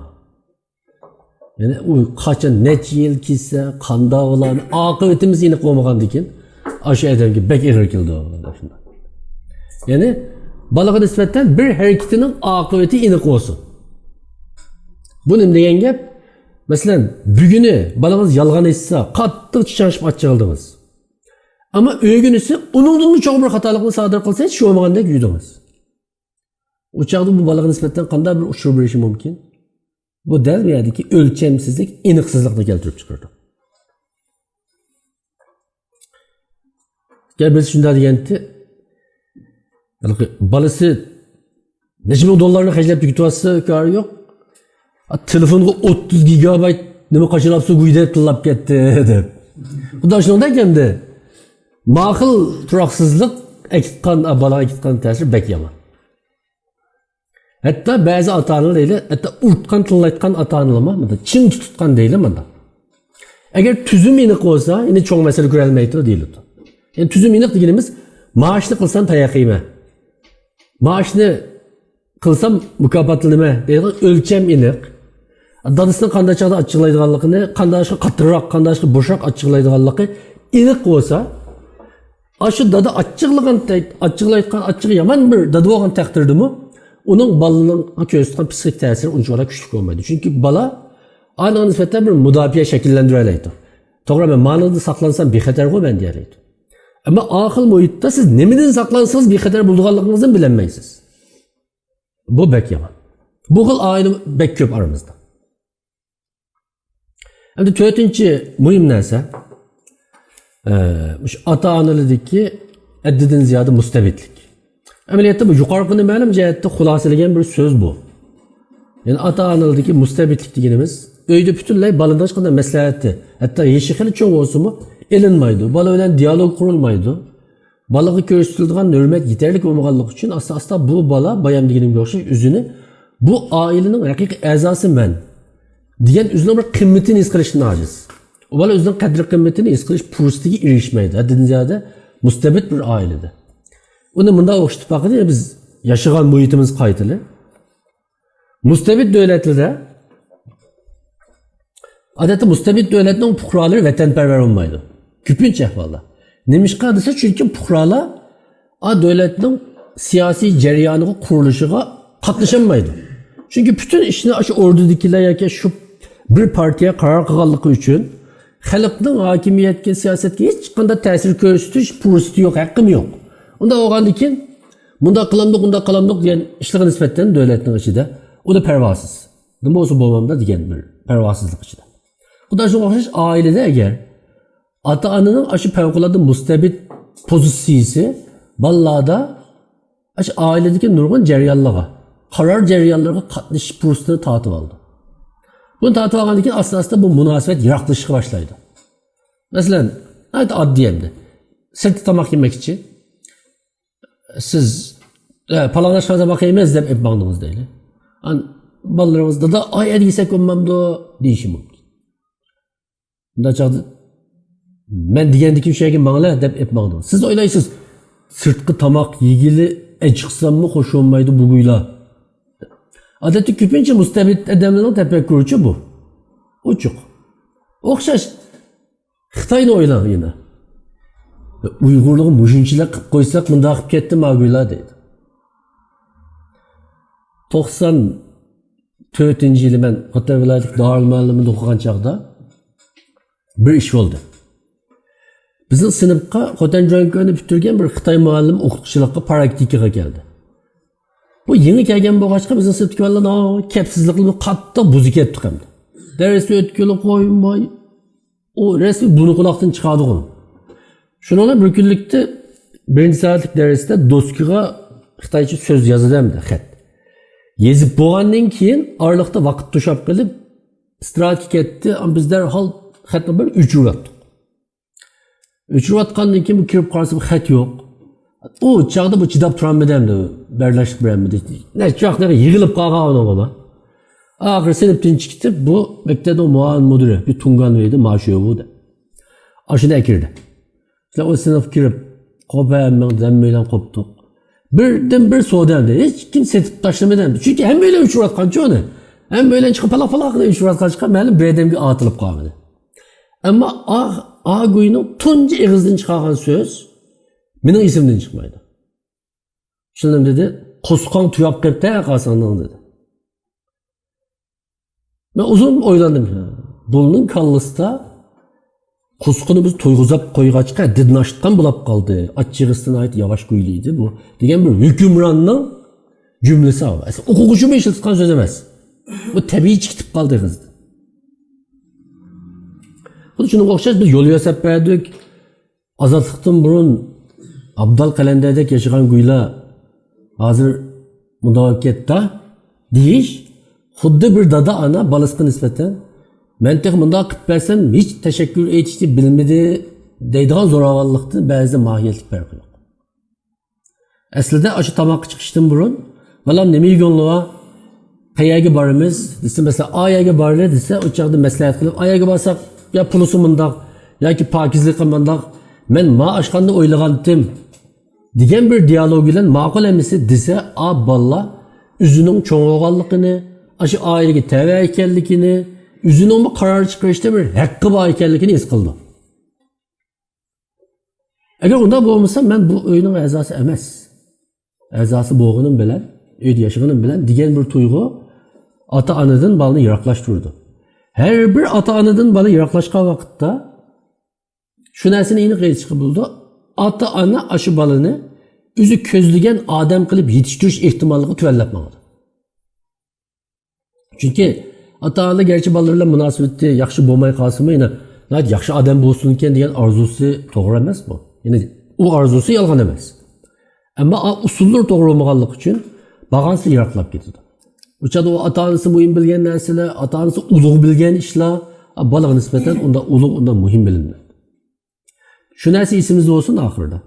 يەنى ئۇ قاچان، نەچچە يىل كېتسە، قانداق بولار، ئاقىۋىتىمىز ئېنىق بولمىغاندىكىن، ئاشۇ ئادەمگە بەك ئېغىر كېلىدۇ. يەنى بالىغا نىسبەتەن بىر ھەرىكىتىنىڭ ئاقىۋىتى ئېنىق بولسۇن. بۇ نېمە دېگەن گەپ؟ مەسىلەن، بۈگۈنى بالىڭىز يالغان ئېيتسا، قاتتىق چىچاڭشىپ ئاچچىقلىدىڭىز. ئەمما ئۆگۈنۈشى ئۇنىڭدىنمۇ چوڭ بىر خاتالىقنى سادىر قىلسا، ھېچ بولمىغاندەك يۈدىڭىز. ئۇ چاغدا بۇ بالىغا نىسبەتەن قانداق بىر ئۇچۇر بېرىشى مۇمكىن؟ بۇ دەل بۇ يەردىكى ئۆلچەمسىزلىك، ئېنىقسىزلىقنى كەلتۈرۈپ چىقىرىدۇ. گەر بىرسى شۇنداق دېگەنتى، ھېلىقى بالىسى نەچچە مىڭ دوللارنى خەجلەپ تۈگىتىۋاتسا، كارى يوق. ئا، تېلېفونغا ئوتتۇز گىگابايت نېمە قاچىلاپسۇ گۇيدەك تىللاپ كەتتى، دەپ. خۇددى شۇنىڭدەك ئەمدى. ماقۇل تۇراقسىزلىق ئەكىتقان، بالا ئەكىتقان تەسىر بەك يامان. ھەتتا بەزى ئاتا-ئانىلار دەيلى، ھەتتا ئۇرتقان، تىللايتقان ئاتا-ئانىلارمۇ مۇنداق چىڭ تۇتقان دەيلى مۇنداق. ئەگەر تۈزۈم ئېنىق بولسا، يەنى چوڭ مەسىلە كۆرەلمەيدۇ دېيىلىدۇ. يەنى تۈزۈم ئېنىق دېگىنىمىز، مائاشنى قىلسام تاياق يەيمەن. مائاشنى قىلسام مۇكاپاتلىنىمەن دەيدىغان ئۆلچەم ئېنىق. دادىسىنىڭ قانداق چاغدا ئاچچىقلايدىغانلىقىنى، قانداق ئىشقا قاتتىقراق، قانداق ئىشقا بوشراق ئاچچىقلايدىغانلىقى ئېنىق بولسا، ئاشۇ دادا ئاچچىقلىغان، ئاچچىقلايدىغان، ئاچچىقى يامان بىر دادا بولغان تەقدىردىمۇ، ئۇنىڭ بالىنىڭغا كۆرسىتىدىغان پسىخىك تەسىرى ئۇنچىۋالا كۈچلۈك بولمايدۇ. چۈنكى بالا ئانىغا نىسبەتەن بىر مۇداپىئە شەكىللەندۈرەلەيدۇ. توغرا، مەن مانىڭدىن ساقلانسام بىخەتەرغۇ مەن دېيەلەيدۇ. ئەمما ئاقىل مۇھىتتا سىز نېمىدىن ساقلانسىڭىز بىخەتەر بولىدىغانلىقىڭىزنى بىلەلمەيسىز. بۇ بەك يامان. بۇ خىل ئائىلە بەك كۆپ ئارىمىزدا. ئەمدى تۆتىنچى مۇھىم نەرسە، ئە، مۇشۇ ئاتا-ئانىلىدىكى ھەددىدىن زىيادە مۇستەبىتلىك. ئەمەلىيەتتە بۇ يۇقىرىقىنى مەلۇم جەھەتتە خۇلاسىلىگەن بىر سۆز بۇ. يەنى ئاتا-ئانىلىدىكى مۇستەبىتلىك دېگىنىمىز ئۆيدە پۈتۈنلەي بالىنىڭ ھېچقانداق مەسلىھەتى، ھەتتا يېشى خېلى چوڭ بولسىمۇ ئېلىنمايدۇ. بالا بىلەن دىيالوگ قۇرۇلمايدۇ. بالىغا كۆرسىتىلىدىغان ھۆرمەت يېتەرلىك بولمىغانلىقى ئۈچۈن ئاستا-ئاستا بۇ بالا بايام دېگىنىمگە ئوخشاش ئۆزىنى بۇ ئائىلىنىڭ ھەقىقىي ئەزاسى مەن دېگەن ئۆزىنىڭ بىر قىممىتىنى ھېس قىلىشتىن ئاجىز. ئۇ بالا ئۆزىنىڭ قەدىر-قىممىتىنى ھېس قىلىش پۇرسىتىگە ئېرىشمەيدۇ. ھەددىدىن زىيادە مۇستەبىت بىر ئائىلىدە. ئۇنى مۇنداق ئوخشىتىپ باقىلى، بىز ياشىغان مۇھىتىمىزغا قايتىلى. مۇستەبىت دۆلەتلەردە، ئادەتتە مۇستەبىت دۆلەتنىڭ پۇقرالىرى ۋەتەنپەرۋەر بولمايدۇ. كۆپىنچە ئەھۋالدا. نېمىشقا دېسە، چۈنكى پۇقرالار ئا دۆلەتنىڭ سىياسىي جەريانىغا، قۇرۇلۇشىغا قاتنىشالمايدۇ. چۈنكى پۈتۈن ئىشنى ئاشۇ ئوردىدىكىلەر ياكى شۇ بىر پارتىيە قارار قىلغانلىقى ئۈچۈن خەلقنىڭ ھاكىمىيەتكە، سىياسەتكە ھېچقانداق تەسىر كۆرسىتىش پۇرسىتى يوق، ھەققىمۇ يوق. ئۇنداق بولغاندىكىن، مۇنداق قىلامدۇق، ئۇنداق قىلامدۇق دېگەن ئىشلارغا نىسبەتەن دۆلەتنىڭ ئىچىدە ئۇ دا پەرۋاسىز. نېمە بولسا بولمامدا دېگەن بىر پەرۋاسىزلىق ئىچىدە. خۇددى شۇنىڭغا ئوخشاش ئائىلىدە ئەگەر ئاتا-ئانىنىڭ ئاشۇ پەۋقۇلئاددە مۇستەبىت پوزىتسىيىسى بالىلاردا ئاشۇ ئائىلىدىكى نۇرغۇن جەريانلارغا، قارار جەريانلىرىغا قاتنىشىش پۇرسىتىنى تارتىۋالىدۇ. بۇنى تارتىۋالغاندىن كېيىن ئاستا-ئاستا بۇ مۇناسىۋەت يىراقلىشىشقا باشلايدۇ. مەسىلەن، ناھايىتى ئاددىي ئەمدى. سىرتتا تاماق يېمەكچى. سىز، ئە، پالان ئاشخانىدا تاماق يەيمىز دەپ ئېلىپ ماڭدىڭىز دەيلى. ئان-، بالىلىرىڭىز، دادا، ئاي ئەدە يېسەك بولمامدۇ؟ دېيىشى مۇمكىن. بۇنداق چاغدا، مەن دېگەندىكىن شۇ يەرگە ماڭلا دەپ ئېلىپ ماڭدىڭىز. سىز ئويلايسىز، سىرتقى تاماق يېگىلى ئەچىقساممۇ خوش بولمايدۇ بۇ گۇيلا. ئادەتتە كۆپىنچە مۇستەبىت ئادەملەرنىڭ تەپەككۇرىچۇ بۇ. ئوچۇق. ئوخشاش. خىتاينى ئويلاڭ يەنە. ئۇيغۇرلارغا مۇشۇنچىلىك قىلىپ قويساق، مۇنداق قىلىپ كەتتى ماگۇيلا دەيدۇ. توقسان تۆتىنچى يىلى مەن خوتەن ۋىلايەتلىك دارىلمۇئەللىمىدە ئوقۇغان چاغدا بىر ئىش بولدى. بىزنىڭ سىنىپقا خوتەن جۈەنكۈەننى پۈتتۈرگەن بىر خىتاي مۇئەللىم ئوقۇتقۇچىلىققا پراكتىكىغا كەلدى. بۇ يېڭى كەلگەن بولغاچقا، بىزنىڭ سىنىپتىكى بالىلار كەپسىزلىك بىلەن قاتتىق بۇزا كەتتۇق ئەمدى. دەرسنى ئۆتكىلى قويماي، ئۇ رەسمىي بۇنى قۇلاقتىن چىقاردىغۇ. شۇنىڭ بىلەن بىر كۈنلۈكتە بىرىنچى سائەتلىك دەرستە دوسكىغا خىتايچە سۆز يازىدۇ ئەمدى، خەت. يېزىپ بولغاندىن كېيىن ئارىلىقتا ۋاقىت توشاپ قېلىپ، ئىستىراھەتكە كەتتى. ئەمما بىز دەرھال خەتنى بىر ئۆچۈرۈۋەتتۇق. ئۆچۈرۈۋاتقاندىن كېيىن بۇ كىرىپ قارىسا، بۇ خەت يوق. ئۇ چاغدا بۇ چىداپ تۇرالمىدى ئەمدى، بەرداشلىق بېرەلمىدى. نەچچە ۋاقىت يىغىلىپ قالغان ئۇنىڭغىمۇ. ئاخىرى سىنىپتىن چىقىپ، بۇ مەكتەپنىڭ مۇئاۋىن مۇدىرى، بىر تۇڭگان ئىدى، ماشۆۋۇ دەپ. ئاشۇنى ئەكىردى. شۇنداق ئۇ سىنىپقا كىرىپ، قوپ ھەممىڭ دەممەيلەن قوپتۇق. بىردىن بىر سودا ئەمدى. ھېچكىم سېتىپ تاشلىمىدى ئەمدى. چۈنكى ھەممەيلەن ئۇچۇرۇۋاتقانچۇ ئۇنى. ھەممەيلەن چىقىپ پالاق-پالاق قىلىپ ئۇچۇرۇۋاتقان چىقىپ، مەلۇم بىر ئادەمگە ئاتىلىپ قالغىنى. ئەمما ئا-، ئاگۇينىڭ تۇنجى ئېغىزدىن چىقارغان سۆز مېنىڭ ئېسىمدىن چىقمايدۇ. شۇنداق دېدى، «قورسىقىڭ تۈگەپ قېپتە قالساڭ» دېدى. مەن ئۇزۇن ئويلاندىم. بۇنىڭ كاللىسىدا قورسىقىنى بىز تويغۇزاپ قويغاچقا، ھەددىدىن ئاشقان بولاپ قالدى. ئاچچىقىسى ناھايىتى ياۋاش كۈيلەيدۇ بۇ، دېگەن بىر ھۆكۈمراننىڭ جۈملىسى. ئەسلى ئوقۇغۇچىمۇ ئىشلىتىدىغان سۆز ئەمەس. بۇ تەبىئىي چىقىپ قالدى ئېغىزدىن. خۇددى شۇنىڭغا ئوخشاش بىز يول ياساپ بەردۇق. ئازادلىقتىن بۇرۇن ئابدال قەلەندەردەك ياشىغان گۇيلا ھازىر مۇنداق بولۇپ كەتتى دېيىش، خۇددى بىر دادا-ئانا بالىسىغا نىسبەتەن، «مەن تېخى مۇنداق قىلىپ بەرسەم، ھېچ تەشەككۈر ئېيتىشنى بىلمىدى» دەيدىغان زوراۋانلىقتىن بەزىدە ماھىيەتلىك پەرقى يوق. ئەسلىدە ئاشۇ تاماققا چىقىشتىن بۇرۇن، «بالام، نېمە يېگۈڭلار بار؟» «قەيەرگە بارىمىز؟» دېسە، مەسىلەن، «ئا يەرگە بارلى» دېسە، ئۇ چاغدا مەسلىھەت قىلىپ، «ئا يەرگە بارساق، يا پۇلىسى مۇنداق، ياكى پاكىزلىقى مۇنداق، مەن ما ئاشخانىدا ئويلىغانتىم» دېگەن بىر دىيالوگ بىلەن «ماقۇل ئەمىسە» دېسە، ئا بالىلار ئۆزىنىڭ چوڭ بولغانلىقىنى، ئاشۇ ئائىلىگە تەۋە ئىكەنلىكىنى، ئۆزىنىڭمۇ قارار چىقىرىشتا بىر ھەققى بار ئىكەنلىكىنى ھېس قىلىدۇ. ئەگەر ئۇنداق بولمىسا، مەن بۇ ئۆينىڭ ئەزاسى ئەمەس. ئەزاسى بولغىنىم بىلەن، ئۆيدە ياشىغىنىم بىلەن دېگەن بىر تۇيغۇ ئاتا-ئانىدىن بالىنى يىراقلاشتۇرىدۇ. ھەر بىر ئاتا-ئانىدىن بالا يىراقلاشقان ۋاقىتتا شۇ نەرسىنى ئېنىق ئېيتىشقا بولىدۇ. ئاتا-ئانا ئاشۇ بالىنى ئۆزى كۆزلىگەن ئادەم قىلىپ يېتىشتۈرۈش ئېھتىماللىقى تۆۋەنلەپ ماڭىدۇ. چۈنكى ئاتا-ئانا گەرچە بالىلىرى بىلەن مۇناسىۋىتى ياخشى بولماي قالسىمۇ، يەنە ناھايىتى ياخشى ئادەم بولسۇنكەن دېگەن ئارزۇسى توغرا ئەمەس بۇ. يەنى ئۇ ئارزۇسى يالغان ئەمەس. ئەمما ئا-، ئۇسۇللىرى توغرا بولمىغانلىقى ئۈچۈن بارغانسېرى يىراقلاپ كېتىدۇ. ئۇ چاغدا ئۇ ئاتا-ئانىسى مۇھىم بىلگەن نەرسىلەر، ئاتا-ئانىسى ئۇلۇغ بىلگەن ئىشلار، ئا، بالىغا نىسبەتەن ئۇنداق ئۇلۇغ، ئۇنداق مۇھىم بىلىنمەيدۇ. شۇ نەرسە ئېسىمىزدە بولسۇن ئاخىرىدا.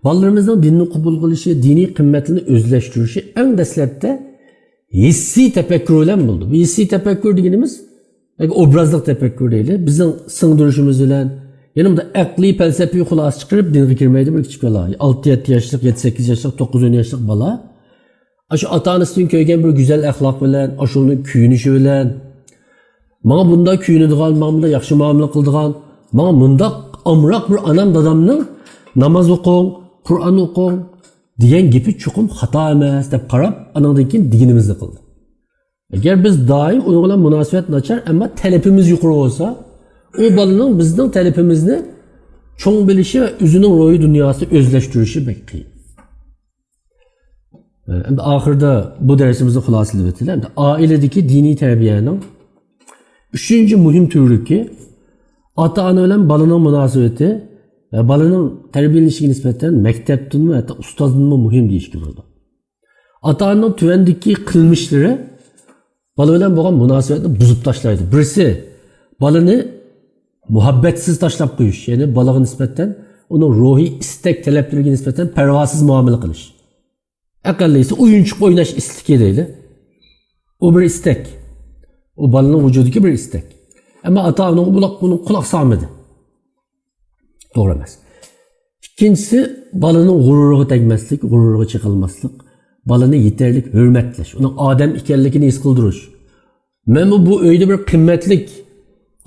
بالىلىرىمىزنىڭ دىننى قوبۇل قىلىشى، دىنىي قىممەتلىرىنى ئۆزلەشتۈرۈشى ئەڭ دەسلەپتە ھېسسىي تەپەككۇر بىلەن بولىدۇ. بۇ ھېسسىي تەپەككۇر دېگىنىمىز، ياكى ئوبرازلىق تەپەككۇر دەيلى. بىزنىڭ سىڭدۈرۈشىمىز بىلەن، يەنە بۇنداق ئەقلىي، پەلسەپىۋى خۇلاسە چىقىرىپ دىنغا كىرمەيدۇ بىر كىچىك بالا. ئالتە يەتتە ياشلىق، يەتتە سەككىز ياشلىق، توققۇز ئون ياشلىق بالا. ئاشۇ ئاتا-ئانىسىدىن كۆرگەن بىر گۈزەل ئەخلاق بىلەن، ئاشۇنىڭ كۆيۈنۈشى بىلەن، «ماڭا بۇنداق كۆيۈنىدىغان، ماڭا بۇنداق ياخشى مۇئامىلە قىلىدىغان، ماڭا مۇنداق ئامراق بىر ئانام، دادامنىڭ ناماز ئوقۇڭ، قۇرئان ئوقۇڭ» دېگەن گېپى چوقۇم خاتا ئەمەس دەپ قاراپ، ئانىڭدىن كېيىن دېگىنىمىزنى قىلدى. ئەگەر بىز دائىم ئۇنىڭ بىلەن مۇناسىۋەت ناچار، ئەمما تەلىپىمىز يۇقىرى بولسا، ئۇ بالىنىڭ بىزنىڭ تەلىپىمىزنى چوڭ بىلىشى ۋە ئۆزىنىڭ روھىي دۇنياسىنى ئۆزلەشتۈرۈشى بەك قىيىن. ئەمدى ئاخىرىدا بۇ دەرسىمىزنى خۇلاسىلەپ ئۆتەيلى. ئەمدى ئائىلىدىكى دىنىي تەربىيەنىڭ ئۈچىنچى مۇھىم تۈۋرۈكى ئاتا-ئانا بىلەن بالىنىڭ مۇناسىۋىتى ۋە بالىنىڭ تەربىيەلىنىشىگە نىسبەتەن مەكتەپتىنمۇ، ھەتتا ئۇستازدىنمۇ مۇھىم دېيىشكە بولىدۇ. ئاتا-ئانىنىڭ تۆۋەندىكى قىلمىشلىرى بالا بىلەن بولغان مۇناسىۋەتنى بۇزۇپ تاشلايدۇ. بىرسى، بالىنى مۇھەببەتسىز تاشلاپ قويۇش، يەنى بالىغا نىسبەتەن ئۇنىڭ روھىي ئىستەك تەلەپلىرىگە نىسبەتەن پەرۋاسىز مۇئامىلە قىلىش. ئەقەللىسى ئويۇنچۇق ئويناش ئىستىكى دەيلى. ئۇ بىر ئىستەك. ئۇ بالىنىڭ ۋۇجۇدىدىكى بىر ئىستەك. ئەمما ئاتا-ئانا بۇنىڭغا قۇلاق سالمىدى. توغرا ئەمەس. ئىككىنچىسى، بالىنىڭ غۇرۇرىغا تەگمەسلىك، غۇرۇرىغا چېقىلماسلىق، بالىنى يېتەرلىك ھۆرمەتلەش، ئۇنىڭ ئادەم ئىكەنلىكىنى ھېس قىلدۇرۇش. مەنمۇ بۇ ئۆيدە بىر قىممەتلىك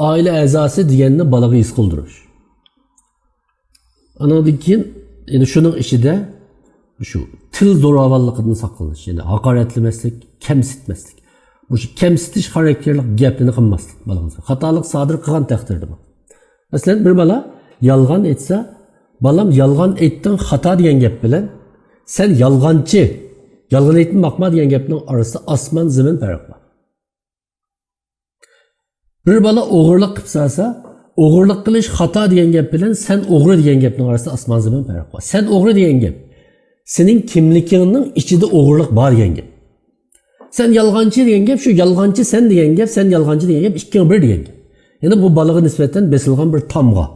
ئائىلە ئەزاسى دېگەننى بالىغا ھېس قىلدۇرۇش. ئانىڭدىن كېيىن، يەنە شۇنىڭ ئىچىدە شۇ تىل زوراۋانلىقىدىن ساقلىنىش، يەنى ھاقارەتلىمەسلىك، كەمسىتمەسلىك. مۇشۇ كەمسىتىش خاراكتېرلىك گەپنى قىلماسلىق بالىڭىزغا. خاتالىق سادىر قىلغان تەقدىردىمۇ. مەسىلەن، بىر بالا يالغان ئېيتسا، «بالام، يالغان ئېيتتىڭ، خاتا» دېگەن گەپ بىلەن «سەن يالغانچى، يالغان ئېيتما باقما» دېگەن گەپنىڭ ئارىسىدا ئاسمان زېمىن پەرق بار. بىر بالا ئوغرىلىق قىلىپ سالسا، «ئوغرىلىق قىلىش خاتا» دېگەن گەپ بىلەن «سەن ئوغرى» دېگەن گەپنىڭ ئارىسىدا ئاسمان زېمىن پەرق بار. «سەن ئوغرى» دېگەن گەپ سېنىڭ كىملىكىڭنىڭ ئىچىدە ئوغرىلىق بار دېگەن گەپ. «سەن يالغانچى» دېگەن گەپ شۇ، «يالغانچى سەن» دېگەن گەپ، «سەن يالغانچى» دېگەن گەپ ئىككىڭ بىر دېگەن گەپ. يەنى بۇ بالىغا نىسبەتەن بېسىلغان بىر تامغا.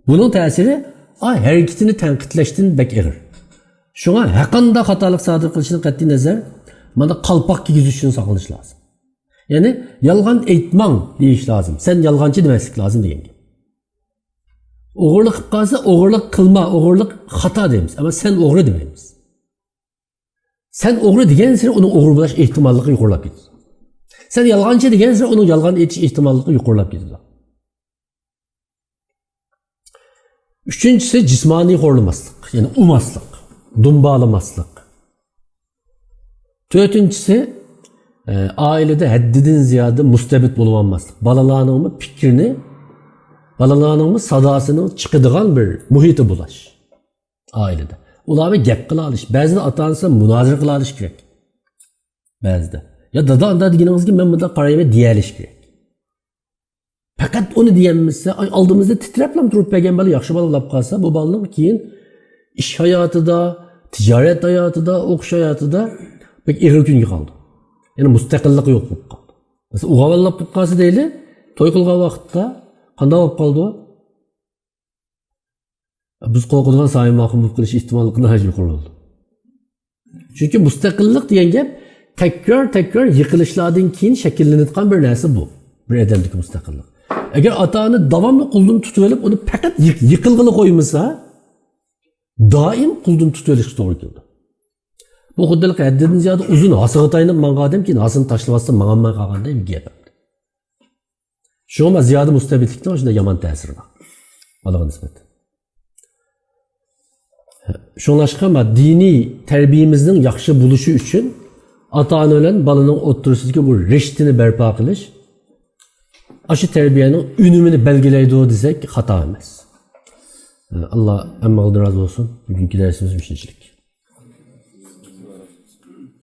بۇنىڭ تەسىرى ئا، ھەرىكىتىنى تەنقىدلەشتىن بەك ئېغىر. شۇڭا ھەرقانداق خاتالىق سادىر قىلىشتىن قەتئىي نەزەر، مانا قالپاق كىيگۈزۈشتىن ساقلىنىش لازىم. يەنى يالغان ئېيتماڭ دېيىش لازىم. سەن يالغانچى دېمەسلىك لازىم دېگەن گەپ. ئوغرىلىق قىلىپ قالسا، ئوغرىلىق قىلما، ئوغرىلىق خاتا دەيمىز. ئەمما سەن ئوغرى دېمەيمىز. سەن ئوغرى دېگەنسېرى ئۇنىڭ ئوغرى بولاش ئېھتىماللىقى يۇقىرىلاپ كېتىدۇ. سەن يالغانچى دېگەنسېرى ئۇنىڭ يالغان ئېيتىش ئېھتىماللىقى يۇقىرىلاپ كېتىدۇ. ئۈچىنچىسى، جىسمانىي خورلىماسلىق، يەنى ئۇماسلىق، دۇمبالىماسلىق. تۆتىنچىسى، ئە، ئائىلىدە ھەددىدىن زىيادە مۇستەبىت بولۇۋالماسلىق. بالىلارنىڭمۇ پىكرىنى، بالىلارنىڭمۇ ساداسىنىڭ چىقىدىغان بىر مۇھىتى بولاش. ئائىلىدە ئۇلار بىلەن گەپ قىلالىش، بەزىدە ئاتا ئانىسى بىلەن مۇنازىرە قىلالىش كېرەك. بەزىدە، يا دادا، ئاندا دېگىنىڭىزگە مەن مۇنداق قارايمەن دېيەلىش كېرەك. پەقەت ئۇنى دېيەلمىسە، ئاي، ئالدىمىزدا تىترەپلا تۇرۇپ بەرگەن بالا ياخشى بالا بولاپ قالسا، بۇ بالىنىڭ كېيىن ئىش ھاياتىدا، تىجارەت ھاياتىدا، ئوقۇش ھاياتىدا بەك ئېغىر كۈنگە قالىدۇ. يەنى مۇستەقىللىقى يوق بولۇپ قالىدۇ. مەسىلەن، ئوغۇل بالا بولۇپ قالسا دەيلى، توي قىلغان ۋاقىتتا قانداق بولۇپ قالىدۇ؟ بىز قورقىدىغان سايىم ماقۇم بولۇپ قېلىش ئېھتىماللىقى ناھايىتى يۇقىرى بولىدۇ. چۈنكى مۇستەقىللىق دېگەن گەپ تەكرار-تەكرار يىقىلىشلاردىن كېيىن شەكىللىنىدىغان بىر نەرسە بۇ. بىر ئادەمدىكى مۇستەقىللىق. ئەگەر ئاتا-ئانا داۋاملىق قولىدىن تۇتۇۋېلىپ، ئۇنى پەقەت يىق-، يىقىلغىلى قويمىسا، دائىم قولىدىن تۇتۇۋېلىشقا توغرا كېلىدۇ. بۇ خۇددى ھەددىدىن زىيادە ئۇزۇن ھاسىغا تايىنىپ ماڭغان ئادەم كېيىن ھاسىنى تاشلىۋاتسا ماڭالماي قالغاندەك بىر گەپ. شۇڭا زىيادە مۇستەبىتلىكنىڭ شۇنداق يامان تەسىرى بار بالىغا نىسبەتەن. شۇڭلاشقا ما دىنىي تەربىيىمىزنىڭ ياخشى بولۇشى ئۈچۈن ئاتا-ئانا بىلەن بالىنىڭ ئوتتۇرىسىدىكى بۇ رىشتىنى بەرپا قىلىش ئاشۇ تەربىيەنىڭ ئۈنۈمىنى بەلگىلەيدۇ دېسەك خاتا ئەمەس. ئاللا ھەممىڭىزدىن رازى بولسۇن. بۈگۈنكى دەرسىمىز مۇشۇنچىلىك.